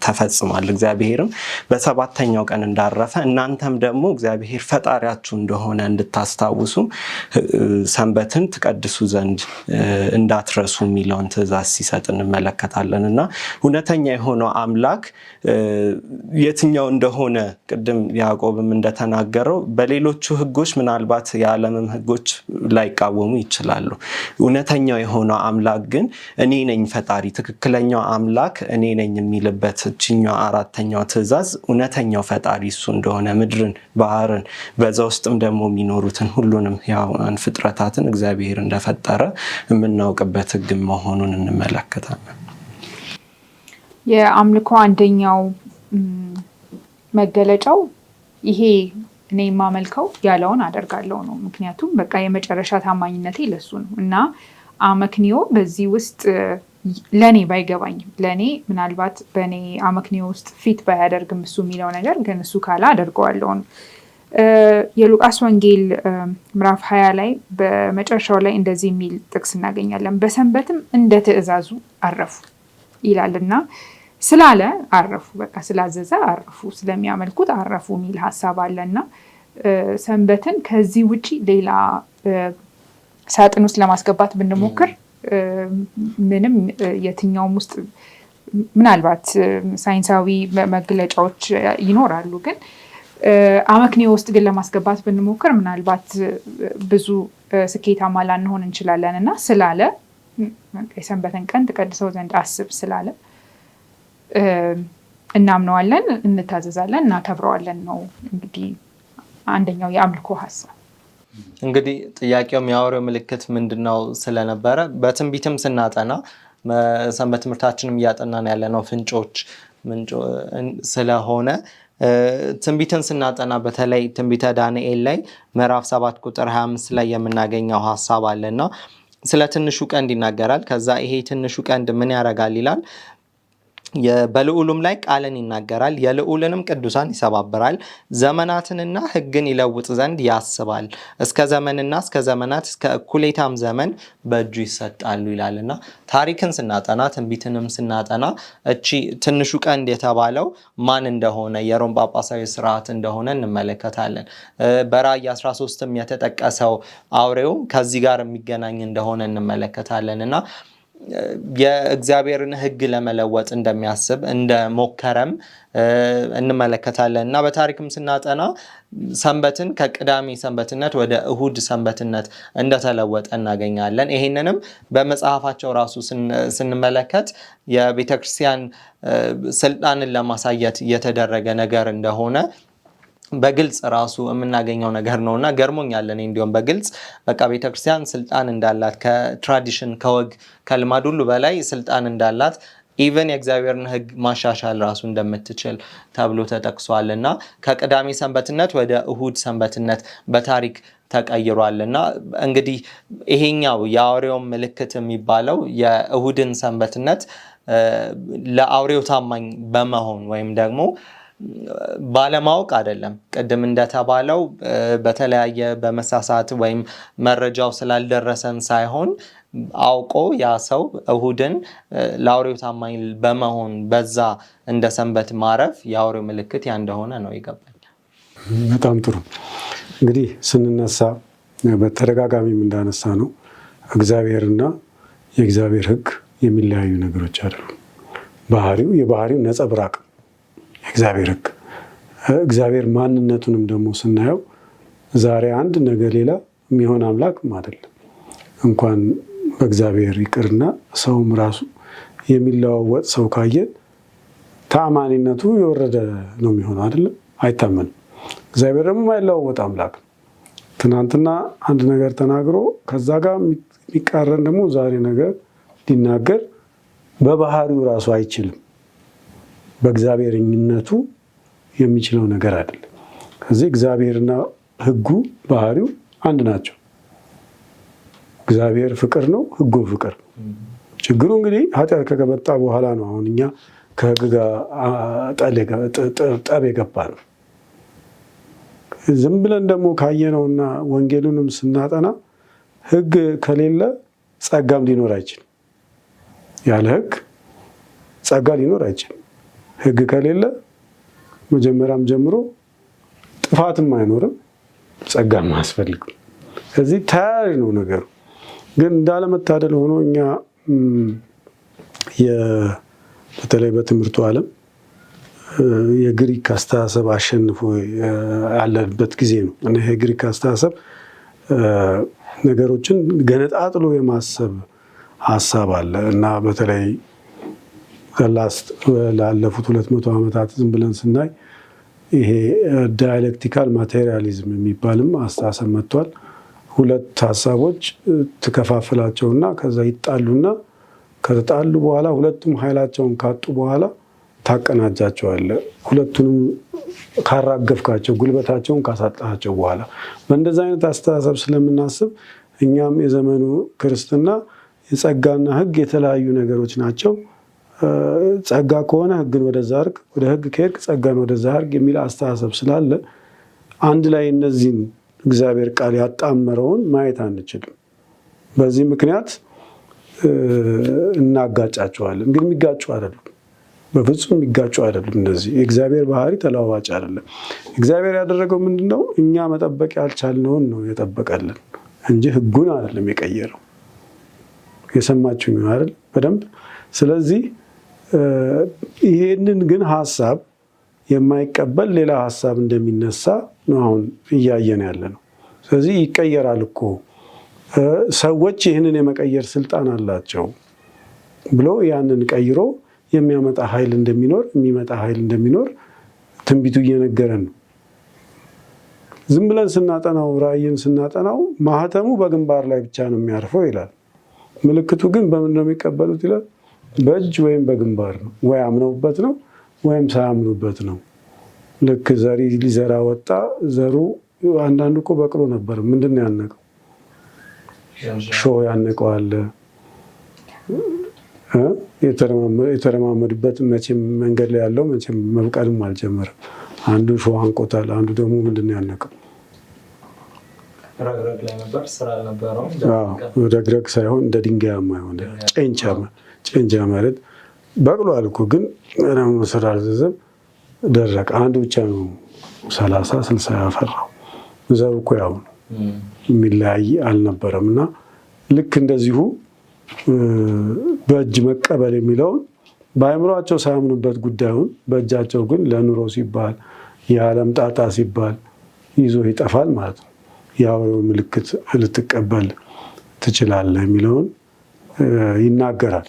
ተፈጽሟል፣ እግዚአብሔርም በሰባተኛው ቀን እንዳረፈ እናንተም ደግሞ እግዚአብሔር ፈጣሪያችሁ እንደሆነ እንድታስታውሱ ሰንበትን ትቀድሱ ዘንድ እንዳትረሱ የሚለውን ትእዛዝ ሲሰጥ እንመለከታለን። እና እውነተኛ የሆነው አምላክ የትኛው እንደሆነ ቅድም ያዕቆብም እንደተናገረው በሌሎቹ ሕጎች ምናልባት የዓለምም ሕጎች ላይቃወሙ ይችላሉ። እውነተኛው የሆነው አምላክ ግን እኔ ነኝ ፈጣሪ፣ ትክክለኛው አምላክ እኔ ነኝ የሚልበት እችኛው አራተኛው ትእዛዝ እውነተኛው ፈጣሪ እሱ እንደሆነ፣ ምድርን፣ ባህርን፣ በዛ ውስጥም ደግሞ የሚኖሩትን ሁሉንም ሕያዋን ፍጥረታትን እግዚአብሔር እንደፈጠረ የምናውቅበት ሕግ መሆኑን እንመለከታለን። የአምልኮ አንደኛው መገለጫው ይሄ እኔ የማመልከው ያለውን አደርጋለሁ ነው። ምክንያቱም በቃ የመጨረሻ ታማኝነቴ ለሱ ነው። እና አመክንዮ በዚህ ውስጥ ለእኔ ባይገባኝም፣ ለእኔ ምናልባት በእኔ አመክንዮ ውስጥ fit ባያደርግም እሱ የሚለው ነገር ግን እሱ ካለ አደርገዋለሁ ነው። የሉቃስ ወንጌል ምዕራፍ 20 ላይ በመጨረሻው ላይ እንደዚህ የሚል ጥቅስ እናገኛለን። በሰንበትም እንደ ትእዛዙ አረፉ ይላል። እና ስላለ አረፉ፣ በቃ ስላዘዘ አረፉ፣ ስለሚያመልኩት አረፉ የሚል ሀሳብ አለ። እና ሰንበትን ከዚህ ውጪ ሌላ ሳጥን ውስጥ ለማስገባት ብንሞክር ምንም የትኛውም ውስጥ ምናልባት ሳይንሳዊ መግለጫዎች ይኖራሉ፣ ግን አመክንዮ ውስጥ ግን ለማስገባት ብንሞክር ምናልባት ብዙ ስኬታማ ላንሆን እንችላለን። እና ስላለ፣ የሰንበትን ቀን ትቀድሰው ዘንድ አስብ ስላለ እናምነዋለን፣ እንታዘዛለን፣ እናከብረዋለን ነው እንግዲህ አንደኛው የአምልኮ ሀሳብ። እንግዲህ ጥያቄውም የአውሬው ምልክት ምንድነው ስለነበረ በትንቢትም ስናጠና፣ ሰንበት ትምህርታችንም እያጠናን ያለነው ፍንጮች ስለሆነ ትንቢትን ስናጠና በተለይ ትንቢተ ዳንኤል ላይ ምዕራፍ 7 ቁጥር 25 ላይ የምናገኘው ሀሳብ አለና ስለ ትንሹ ቀንድ ይናገራል። ከዛ ይሄ ትንሹ ቀንድ ምን ያደርጋል ይላል? በልዑሉም ላይ ቃልን ይናገራል፣ የልዑልንም ቅዱሳን ይሰባብራል፣ ዘመናትንና ሕግን ይለውጥ ዘንድ ያስባል፣ እስከ ዘመንና እስከ ዘመናት እስከ እኩሌታም ዘመን በእጁ ይሰጣሉ ይላልና ታሪክን ስናጠና ትንቢትንም ስናጠና እቺ ትንሹ ቀንድ የተባለው ማን እንደሆነ የሮም ጳጳሳዊ ስርዓት እንደሆነ እንመለከታለን። በራእይ 13ም የተጠቀሰው አውሬው ከዚህ ጋር የሚገናኝ እንደሆነ እንመለከታለን እና የእግዚአብሔርን ሕግ ለመለወጥ እንደሚያስብ እንደሞከረም እንመለከታለን እና በታሪክም ስናጠና ሰንበትን ከቅዳሜ ሰንበትነት ወደ እሁድ ሰንበትነት እንደተለወጠ እናገኛለን። ይሄንንም በመጽሐፋቸው ራሱ ስንመለከት የቤተክርስቲያን ስልጣንን ለማሳየት የተደረገ ነገር እንደሆነ በግልጽ ራሱ የምናገኘው ነገር ነው እና ገርሞኛል። እኔ እንዲሁም በግልጽ በቃ ቤተክርስቲያን ስልጣን እንዳላት ከ tradition፣ ከወግ፣ ከልማድ ሁሉ በላይ ስልጣን እንዳላት፣ even የእግዚአብሔርን ሕግ ማሻሻል ራሱ እንደምትችል ተብሎ ተጠቅሷል እና ከቅዳሜ ሰንበትነት ወደ እሁድ ሰንበትነት በታሪክ ተቀይሯል። እና እንግዲህ ይሄኛው የአውሬው ምልክት የሚባለው የእሁድን ሰንበትነት ለአውሬው ታማኝ በመሆን ወይም ደግሞ ባለማወቅ አይደለም። ቅድም እንደተባለው በተለያየ በመሳሳት ወይም መረጃው ስላልደረሰን ሳይሆን አውቆ ያ ሰው እሁድን ለአውሬው ታማኝ በመሆን በዛ እንደ ሰንበት ማረፍ የአውሬው ምልክት ያ እንደሆነ ነው ይገባኛል። በጣም ጥሩ። እንግዲህ ስንነሳ በተደጋጋሚም እንዳነሳ ነው፣ እግዚአብሔርና የእግዚአብሔር ሕግ የሚለያዩ ነገሮች አይደሉም። ባህሪው የባህሪው ነጸብራቅ የእግዚአብሔር ሕግ፣ እግዚአብሔር ማንነቱንም ደግሞ ስናየው ዛሬ አንድ ነገ ሌላ የሚሆን አምላክም አይደለም። እንኳን በእግዚአብሔር ይቅርና ሰውም ራሱ የሚለዋወጥ ሰው ካየን ተአማኒነቱ የወረደ ነው የሚሆነው፣ አይደለም? አይታመንም። እግዚአብሔር ደግሞ የማይለዋወጥ አምላክ ነው። ትናንትና አንድ ነገር ተናግሮ ከዛ ጋር የሚቃረን ደግሞ ዛሬ ነገር ሊናገር በባህሪው ራሱ አይችልም። በእግዚአብሔርነቱ የሚችለው ነገር አይደለም። ከዚህ እግዚአብሔርና ሕጉ ባህሪው አንድ ናቸው። እግዚአብሔር ፍቅር ነው፣ ሕጉም ፍቅር ነው። ችግሩ እንግዲህ ኃጢአት ከመጣ በኋላ ነው። አሁን እኛ ከሕግ ጋር ጠብ የገባ ነው። ዝም ብለን ደግሞ ካየነውና ወንጌሉንም ስናጠና ሕግ ከሌለ ጸጋም ሊኖር አይችልም። ያለ ሕግ ጸጋ ሊኖር አይችልም። ሕግ ከሌለ መጀመሪያም ጀምሮ ጥፋትም አይኖርም፣ ጸጋም አያስፈልግም። ከዚህ ተያያዥ ነው ነገሩ። ግን እንዳለመታደል ሆኖ እኛ በተለይ በትምህርቱ ዓለም የግሪክ አስተሳሰብ አሸንፎ ያለበት ጊዜ ነው እና ይሄ የግሪክ አስተሳሰብ ነገሮችን ገነጣጥሎ የማሰብ ሀሳብ አለ እና በተለይ ላለፉት 200 ዓመታት ዝም ብለን ስናይ ይሄ dialectical materialism የሚባልም አስተሳሰብ መጥቷል። ሁለት ሀሳቦች ትከፋፍላቸውና ከዛ ይጣሉና ከተጣሉ በኋላ ሁለቱም ኃይላቸውን ካጡ በኋላ ታቀናጃቸዋለህ። ሁለቱንም ካራገፍካቸው፣ ጉልበታቸውን ካሳጣቸው በኋላ፣ በእንደዛ አይነት አስተሳሰብ ስለምናስብ እኛም የዘመኑ ክርስትና የጸጋና ሕግ የተለያዩ ነገሮች ናቸው፣ ጸጋ ከሆነ ሕግን ወደዛ አርግ፣ ወደ ሕግ ከሄድክ ጸጋን ወደዛ አርግ የሚል አስተሳሰብ ስላለ አንድ ላይ እነዚህን እግዚአብሔር ቃል ያጣመረውን ማየት አንችልም። በዚህ ምክንያት እናጋጫቸዋለን። ግን የሚጋጩ አይደሉም። በፍጹም የሚጋጩ አይደሉም። እነዚህ የእግዚአብሔር ባህሪ ተለዋዋጭ አይደለም። እግዚአብሔር ያደረገው ምንድን ነው? እኛ መጠበቅ ያልቻልነውን ነው የጠበቀልን እንጂ ሕጉን አይደለም የቀየረው። የሰማችሁኝ አይደል? በደንብ። ስለዚህ ይሄንን ግን ሀሳብ የማይቀበል ሌላ ሀሳብ እንደሚነሳ ነው አሁን እያየን ያለ ነው። ስለዚህ ይቀየራል እኮ፣ ሰዎች ይህንን የመቀየር ስልጣን አላቸው ብሎ ያንን ቀይሮ የሚያመጣ ኃይል እንደሚኖር፣ የሚመጣ ኃይል እንደሚኖር ትንቢቱ እየነገረን ነው። ዝም ብለን ስናጠናው፣ ራእይን ስናጠናው ማህተሙ በግንባር ላይ ብቻ ነው የሚያርፈው ይላል። ምልክቱ ግን በምን ነው የሚቀበሉት ይላል? በእጅ ወይም በግንባር ነው። ወይ አምነውበት ነው ወይም ሳያምኑበት ነው። ልክ ዘሪ ሊዘራ ወጣ። ዘሩ አንዳንዱ እኮ በቅሎ ነበር። ምንድን ነው ያነቀው? ሾህ ያነቀዋል። የተረማመዱበት መቼም መንገድ ላይ ያለው መቼም መብቀልም አልጀመረም። አንዱ ሾህ አንቆታል። አንዱ ደግሞ ምንድን ነው ያነቀው? ረግረግ ላይ ነበር፣ ስራ አልነበረውም። ረግረግ ሳይሆን እንደ ድንጋያማ የሆነ ጨንቻ ማለት በቅሏል እኮ ግን ስራ አልዘዘም፣ ደረቀ። አንዱ ብቻ ነው 30 60 ያፈራው። ዘሩ እኮ ያው ነው፣ የሚለያይ አልነበረም። እና ልክ እንደዚሁ በእጅ መቀበል የሚለውን በአእምሯቸው ሳያምኑበት ጉዳዩን በእጃቸው ግን ለኑሮ ሲባል የዓለም ጣጣ ሲባል ይዞ ይጠፋል ማለት ነው። የአውሬው ምልክት ልትቀበል ትችላለህ የሚለውን ይናገራል።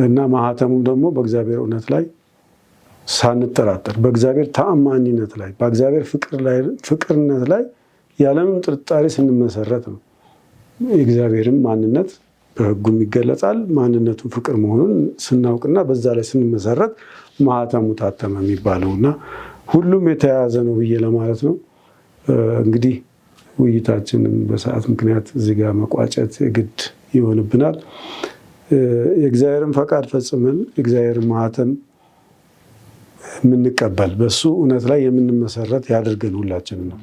እና ማህተሙም ደግሞ በእግዚአብሔር እውነት ላይ ሳንጠራጠር፣ በእግዚአብሔር ተአማኒነት ላይ፣ በእግዚአብሔር ፍቅርነት ላይ ያለምንም ጥርጣሬ ስንመሰረት ነው። የእግዚአብሔርን ማንነት በሕጉም ይገለጻል። ማንነቱን ፍቅር መሆኑን ስናውቅና በዛ ላይ ስንመሰረት ማህተሙ ታተመ የሚባለው እና ሁሉም የተያያዘ ነው ብዬ ለማለት ነው። እንግዲህ ውይይታችንን በሰዓት ምክንያት እዚህ ጋር መቋጨት ግድ ይሆንብናል። የእግዚአብሔርን ፈቃድ ፈጽመን የእግዚአብሔርን ማህተም የምንቀበል፣ በሱ እውነት ላይ የምንመሰረት ያድርገን ሁላችንን ነው።